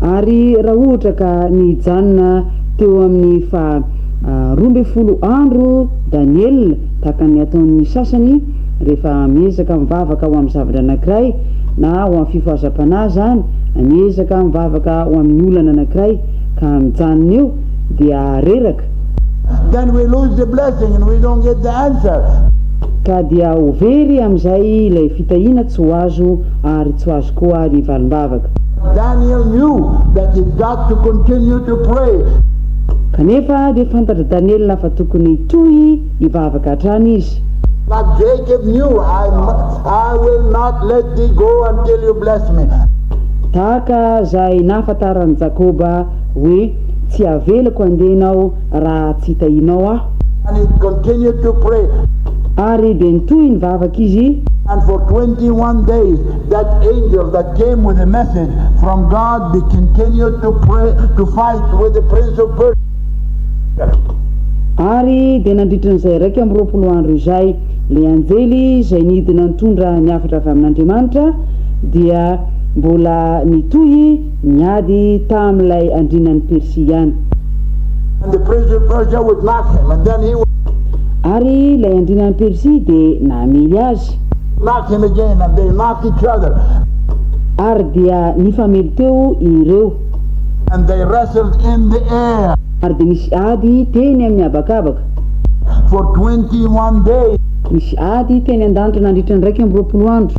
Ary raha ohatra ka nijanona teo amin'ny fa 12 andro Daniel, tahaka ny ataon'ny sasany rehefa miezaka mivavaka ho amin'ny zavatra anankiray na ho amin'ny fifohazam-panahy zany, miezaka mivavaka ho amin'ny olana anankiray ka mijanona eo, dia reraka. Then we lose the blessing and we don't get the answer. Ka dia ho very amin'izay ilay fitahiana, tsy ho azo, ary tsy ho azo koa ny valim-bavaka. Daniel knew that he got to continue to pray. Kanefa dia fantatra Daniela fa tokony tohy hivavaka hatrany izy. Like Jacob knew, I will not let thee go until you bless me. Tahaka zay nahafantaran'i Jakoba hoe tsy avelako andeha ianao raha tsy tahinao aho. And he continued to pray. Ary dia nitohy nivavaka izy. And for 21 days, that angel that came with a message from God, they continued to pray, to fight with the prince of Persia. Ary dia nandritra n'izay 21 andro izay, le anjely izay nidina nitondra ny hafatra avy amin'Andriamanitra dia mbola nitohy niady tamin'ilay andrianan'ny Persia ihany. And the prince of Persia would knock him, and then he would Ary ilay andrianan'ny Persia dia namely azy. Knock him again, and they knocked each other. Ary dia nifamely teo ireo. And they wrestled in the air Ary dia misy ady teny amin'ny habakabaka. For 21 days. Misy ady teny an-danitra nandritra ny 21 andro.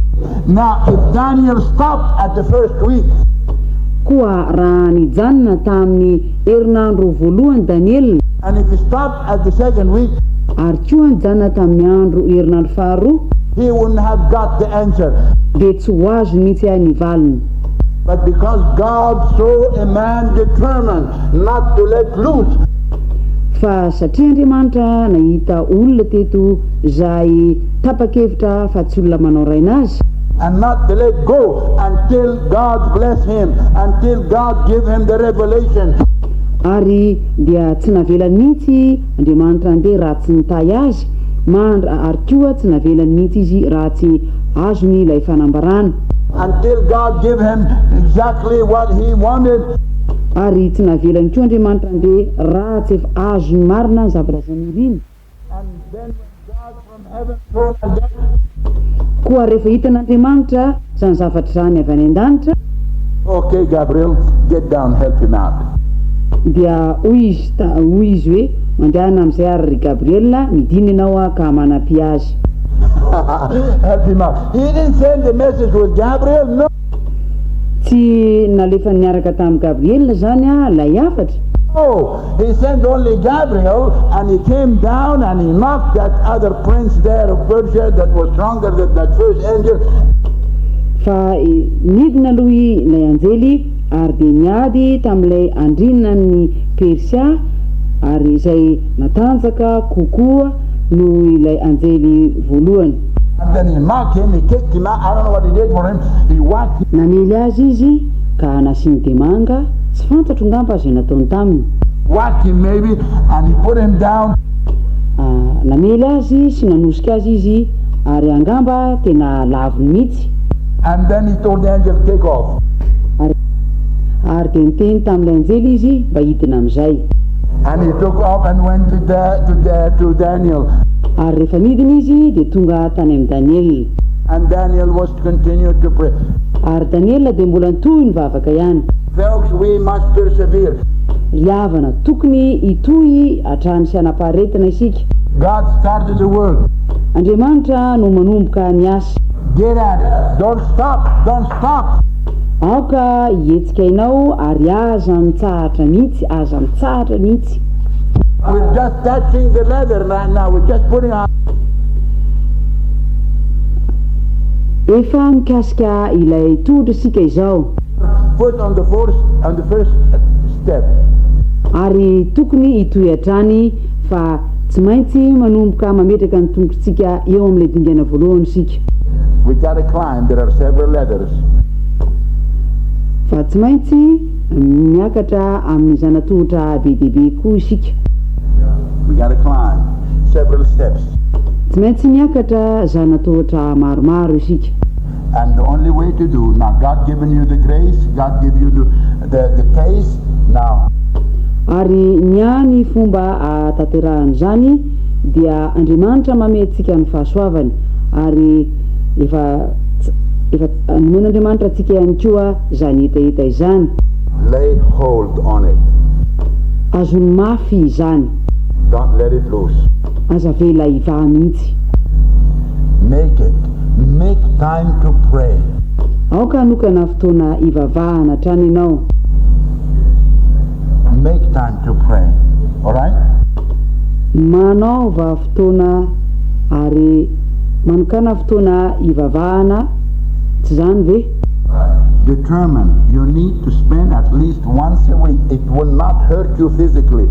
Now, if Daniel stopped at the first week, Koa raha nijanona tamin'ny herinandro voalohany Daniel, and if he stopped at the second week, ary koa nijanona tamin'ny andro herinandro faharoa, he wouldn't have got the answer. Dia tsy ho azo mihitsy ny valiny. But because God saw a man determined not to let loose, Fa satria Andriamanitra nahita olona teto zay tapa-kevitra fa tsy olona manao raina azy, and not to let go until God bless him, until God give him the revelation. Ary dia tsy navelany mihitsy Andriamanitra andeha raha tsy nitahy azy mandra, ary koa tsy navelany mihitsy izy raha tsy azony ilay fanambarana. Until God give him exactly what he wanted. Ary tsy navelany koa Andriamanitra andeha raha tsy efa azony marina ny zavatra zay niriny. And then when God from heaven saw that, Koa rehefa hitan'Andriamanitra zany zavatra zany avy any an-danitra, "Okay, Gabriel, get down, help him out." dia hoy izy hoy izy hoe mandehana amin'izay ary ry Gabriela, midina ianao a ka manampy azy. Help him out. He didn't send the message with Gabriel, no. Tsy nalefa niaraka tamin'ny Gabriela zany a lay hafatra. Oh, he sent only Gabriel, and he came down and he knocked that other prince there of Persia that was stronger than that first angel. Fa nidina aloha ilay anjely ary dia niady tamin'ilay andrianan'ny Persia ary izay natanjaka kokoa no ilay anjely voalohany. And then he knocked him, he kicked him out. I don't know what he did for him. He whacked Namely azy izy ka nasiany demanga, tsy fantatro ngamba zay nataony taminy. Whacked him maybe, and he put him down. Ah, namely azy sy nanosika azy izy ary angamba tena lavony mihitsy. And then he told the angel, "Take off." Ary dia niteny tamin'ilay anjely izy mba hidina amin'izay. And he took off and went to Daniel. Ary rehefa nidina izy dia tonga tany amin'ny Daniel. And Daniel was continued to pray. Ary Daniela dia mbola nitohy nivavaka ihany. Folks, we must persevere. Ry havana, tokony hitohy hatrany sy hanam-paharetina isika. God started the work. Andriamanitra no manomboka ny asa. Get at it. Don't stop. Don't stop. Aoka hihetsika ianao ary aza mitsahatra mihitsy, aza mitsahatra mihitsy. We're just touching the leather right now. We're just putting on. Efa mikasika ilay tohatra isika izao. Foot on the first step. Ary tokony hitohy hatrany fa tsy maintsy manomboka mametraka ny tongotritsika eo amin'ilay dingana voalohany isika. We gotta climb, there are several ladders. Fa tsy maintsy miakatra amin'ny zanatohatra be dia be koa isika. We gotta climb several steps. Tsy maintsy miakatra zanatohatra maromaro isika. And the only way to do, now God given you the grace, God give you the taste, now. Ary ny hany fomba ahatanterahan'izany dia Andriamanitra manome antsika ny fahasoavany, ary efa efa nomen'Andriamanitra antsika ihany koa izany hetaheta izany. Lay hold on it. Azony mafy izany. Don't let it loose. Aza avela hivaha mihitsy. Make it. Make time to pray. Aoka hanokana fotoana hivavahana hatrany ianao. Make time to pray. All right? Manaova fotoana ary manokana fotoana hivavahana, tsy izany ve? Determine you need to spend at least once a week. It will not hurt you physically.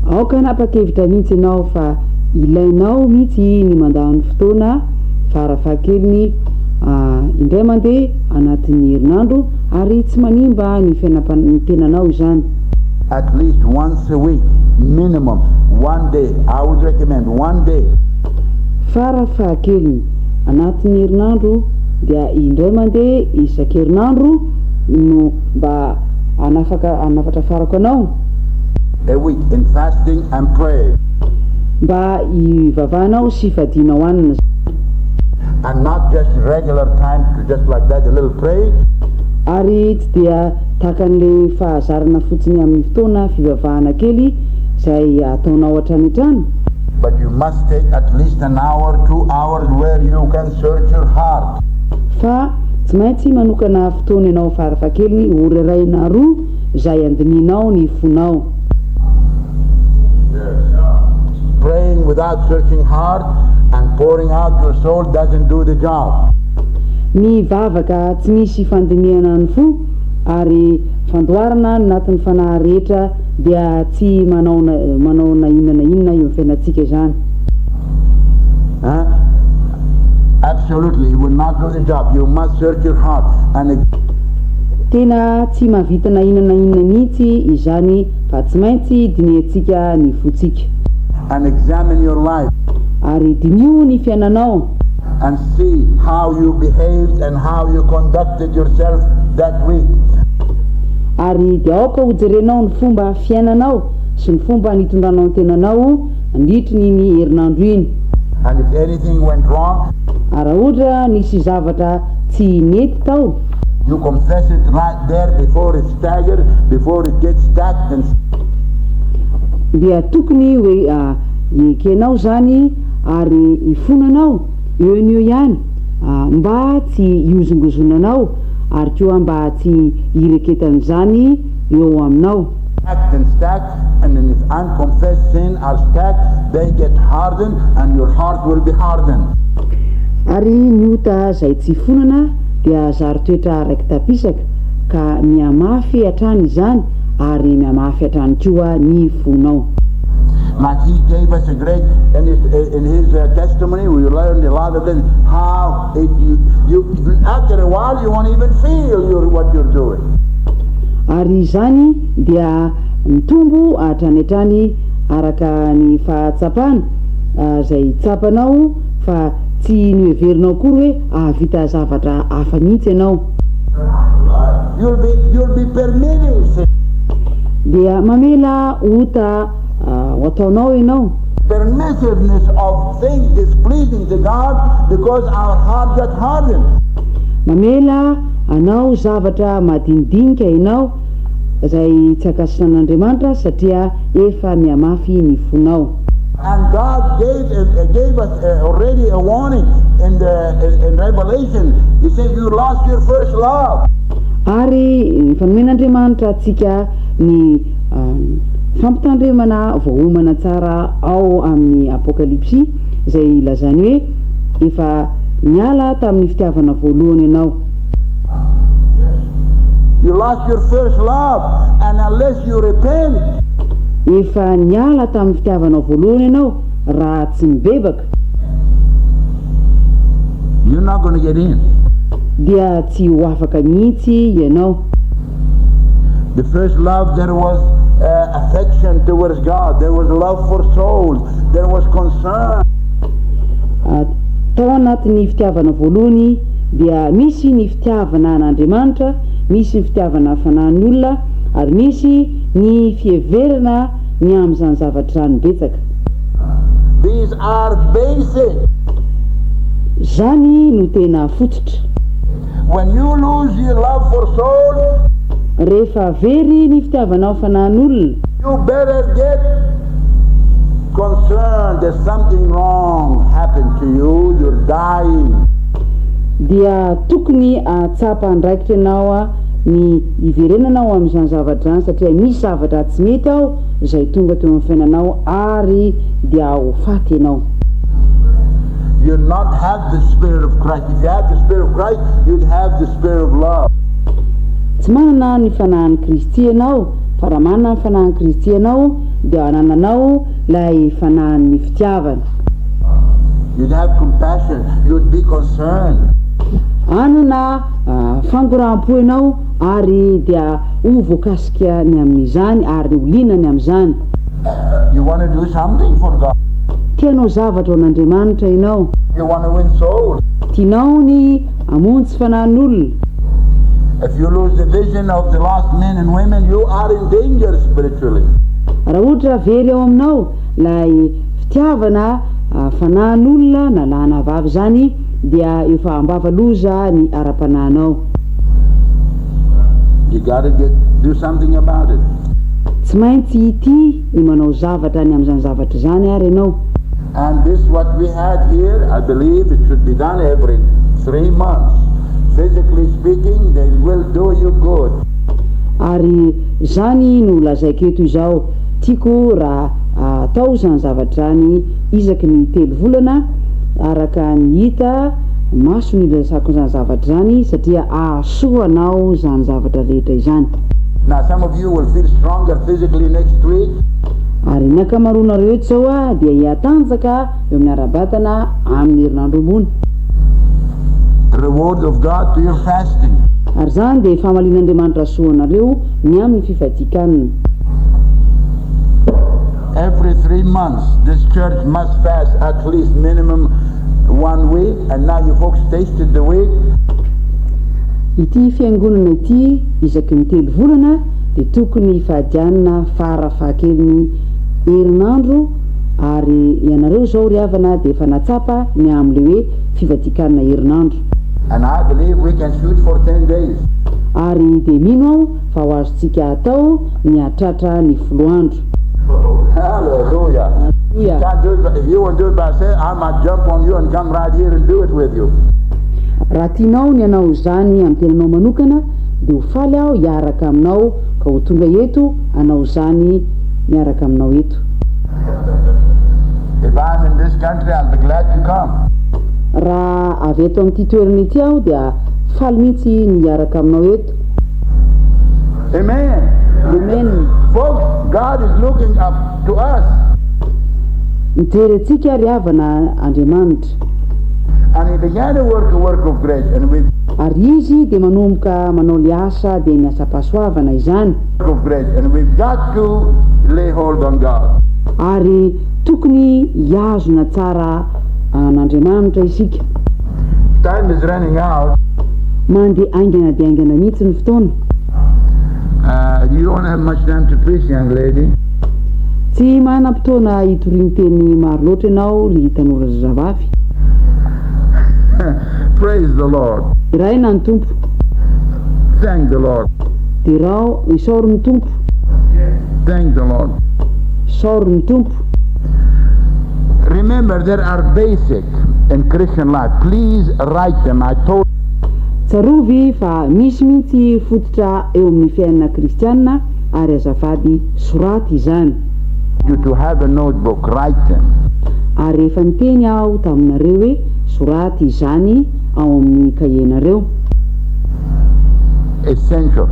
Aoka hanapa-kevitra mihitsy ianao fa ilainao mihitsy ny mandany fotoana farafahakeliny indray mandeha anatin'ny herinandro ary tsy manimba ny fiainam- tenanao izany. At least once a week, minimum. One day. I would recommend one day. Farafahakeliny anatin'ny herinandro dia indray mandeha isan-kerinandro no mba anafaka anafatrafarako anao. A week in fasting and prayer. Mba hivavahanao sy hifadianao hanina. And not just regular time to just like that, a little pray. Ary tsy dia tahaka an'ilay fahazarana fotsiny amin'ny fotoana fivavahana kely izay ataonao hatrany hatrany. But you must take at least an hour, 2 hours where you can search your heart. Fa tsy maintsy manokana fotoana ianao farafahakeliny ora iray na roa izay andinihinao ny fonao. Praying without searching heart and pouring out your soul doesn't do the job. Ny vavaka tsy misy fandinihana ny fo ary fandoarana ny anatin'ny fanahy rehetra dia tsy manao na manao na inona na inona eo amin'ny fiainantsika izany. Huh? Absolutely, it will not do the job. You must search your heart. And Tena tsy mahavita na inona na inona mihitsy izany fa tsy maintsy dinihantsika ny fontsika. And examine your life Ary diniho ny fiainanao. And see how you behaved and how you conducted yourself that week. Ary dia aoka hojerenao ny fomba fiainanao sy ny fomba nitondranao ny tenanao nandritry ny ny herinandro iny. And if anything went wrong, Ary raha ohatra nisy zavatra tsy nety tao, you confess it right there before it staggered, before it gets stacked and dia tokony hoe ekenao zany ary ifonanao eo ny eo ihany mba tsy hiozongozonanao ary koa mba tsy hireketan'izany eo aminao. Stacked and stacked, and then if unconfessed sin are stacked, they get hardened and your heart will be hardened. Ary ny ota zay tsy fonana dia zary toetra raiki-tapisaka ka mihamafy hatrany izany ary mihamafy hatrany koa ny fonao. Like he gave us a great, in his testimony, we learned a lot of it, how it, you, after a while, you won't even feel what you're doing. Ary izany dia mitombo hatrany hatrany araka ny fahatsapana zay tsapanao fa tsy noheverinao akory hoe ahavita zavatra hafa mihitsy ianao. You'll be permitting sin. Dia mamela ota ho ataonao ianao. Permissiveness of things displeasing to God because our heart got hardened. Mamela anao zavatra madinidinika ianao zay tsy ankasitrahan'Andriamanitra satria efa mihamafy ny fonao. And God gave us already a warning in Revelation. He said, "You lost your first love." Ary efa nomen'Andriamanitra atsika ny fampitandremana voaomana tsara ao amin'ny Apokalypsy zay lazany hoe efa miala tamin'ny fitiavana voalohany ianao. You lost your first love, and unless you repent, Efa niala tamin'ny fitiavanao voalohany ianao raha tsy mibebaka, you're not going to get in. Dia tsy ho afaka mihitsy ianao. The first love, there was affection towards God, there was love for souls, there was concern. Tao anatin'ny fitiavana voalohany dia misy ny fitiavana an'Andriamanitra, misy ny fitiavana fanahin'ny olona, ary misy ny fiheverana ny amin'izany zavatra izany betsaka. These are basic. Zany no tena fototra. When you lose your love for soul, Rehefa very ny fitiavanao fanahin'olona, you better get concerned that something wrong happened to you. You're dying. Dia tokony ahatsapa andraikitra ianao ny hiverenanao amin'izany zavatra izany, satria misy zavatra tsy mety ao izay tonga teo amin'ny fiainanao ary dia ho faty ianao. You not have the Spirit of Christ. If you have the Spirit of Christ, you'd have the Spirit of love. Tsy manana ny fanahin'i Kristy ianao, fa raha manana ny fanahin'i Kristy ianao, dia anananao ilay fanahin'ny fitiavana. You'd have compassion. You'd be concerned. Anana fangoraham-po ianao ary dia ho voakasika ny amin'izany ary ho liana ny amin'izany. You want to do something for God. Tianao zavatra ho an'Andriamanitra ianao. You want to win souls. Tianao ny hamonjy fanahin'olona. If you lose the vision of the lost men and women, you are in danger spiritually. Raha ohatra very ao aminao lay fitiavana fanahin'olona na lahy na vavy zany, dia efa ambava-loza ny ara-panahinao. You got to get do something about it. Tsy maintsy ity ny manao zavatra ny amin'izany zavatra izany ary ianao. And this what we had here, I believe it should be done every 3 months. Physically speaking, they will do you good. Ary zany no lazaiko eto izao, tiako raha atao zany zavatra zany isaky ny 3 volana. Araka ny hita maso ny resako zany zavatra zany, satria ahasoanao zany zavatra rehetra izany. Now, some of you will feel stronger physically next week. Ary ny ankamaroanareo eto zao dia hiatanjaka eo amin'ny ara-batana amin'ny herinandro ambony. The reward of God to your fasting. Ary zany dia famalian'Andriamanitra soanareo ny amin'ny fifadian-kanina. Every 3 months, this church must fast at least minimum one week. And now you folks tasted the week. Ity fiangonana ity, isaky ny 3 volana dia tokony hifady hanina farafahakeliny herinandro. Ary ianareo zao ry havana dia efa natsapa ny amin'le hoe fifadian-kanina herinandro. And I believe we can shoot for 10 days. Ary dia mino aho fa ho azontsika atao ny hatratra ny 10 andro. Hallelujah. Hallelujah. Can't do it, if you want to do it by yourself, I might jump on you and come right here and do it with you. Raha tianao ny anao zany amin'ny tenanao manokana, dia ho faly aho hiaraka aminao ka ho tonga eto anao zany miaraka aminao eto. If I'm in this country, I'll be glad to come. Raha avy eto amin'ity toerana ity aho, dia faly mihitsy ny hiaraka aminao eto. Amen. Amen. Folks, God is looking up to us. Mijery antsika ry havana Andriamanitra. And he began to work a work of grace. And we Ary izy dia manomboka manao le asa, dia ny asa-pahasoavana izany. Of grace. And we've got to lay hold on God. Ary tokony hiazona tsara an'Andriamanitra isika. Time is running out. Mandeha aingana dia aingana mihitsy ny fotoana. You don't have much time to preach, young lady. Tsy manam-potoana hitoriany teny maro loatra ianao, ry tanora zazavavy. Praise the Lord. Deraina ny Tompo. Thank the Lord. Derao, isaory ny Tompo. Thank the Lord. Isaory ny Tompo. Remember, there are basic in Christian life. Please write them. I told Tsarovy fa misy mihitsy fototra eo amin'ny fiainana kristianina, ary azafady soraty izany. You to have a notebook. Write them. Ary efa niteny aho taminareo hoe soraty izany ao amin'ny kahienareo. essential.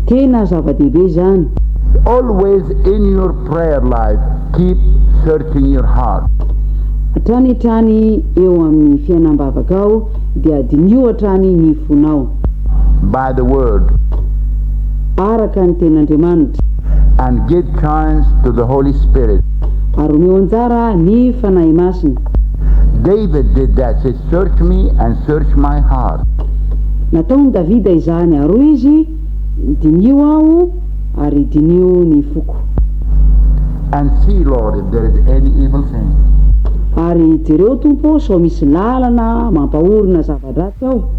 Tena zava-dehibe zany. Always in your prayer life, keep searching your heart. Hatrany hatrany eo amin'ny fiainam-bavakao dia dinio hatrany ny fonao. By the word. Araka ny tenin'Andriamanitra. And give chance to the Holy Spirit. Ary omeo anjara ny Fanahy Masina. David did that, says, "Search me and search my heart." Nataon'i Davida izany, ary hoy izy, Dinio aho ary dinio ny foko. And see, Lord, if there is any evil thing. Ary jereo, Tompo, sao misy lalana mampahory na zava-dratsy ao.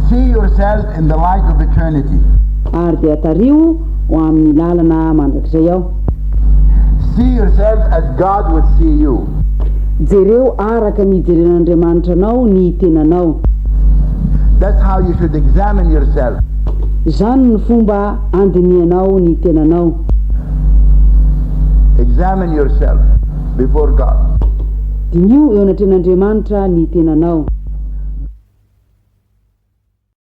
See yourself in the light of eternity. Ary dia tariho ho amin'ny lalana mandrakizay aho. See yourself as God would see you. Jereo araka ny ijeren'Andriamanitra anao ny tenanao. That's how you should examine yourself. Izany no fomba andinihanao ny tenanao. Examine yourself before God. Diniho eo anatrehan'Andriamanitra ny tenanao.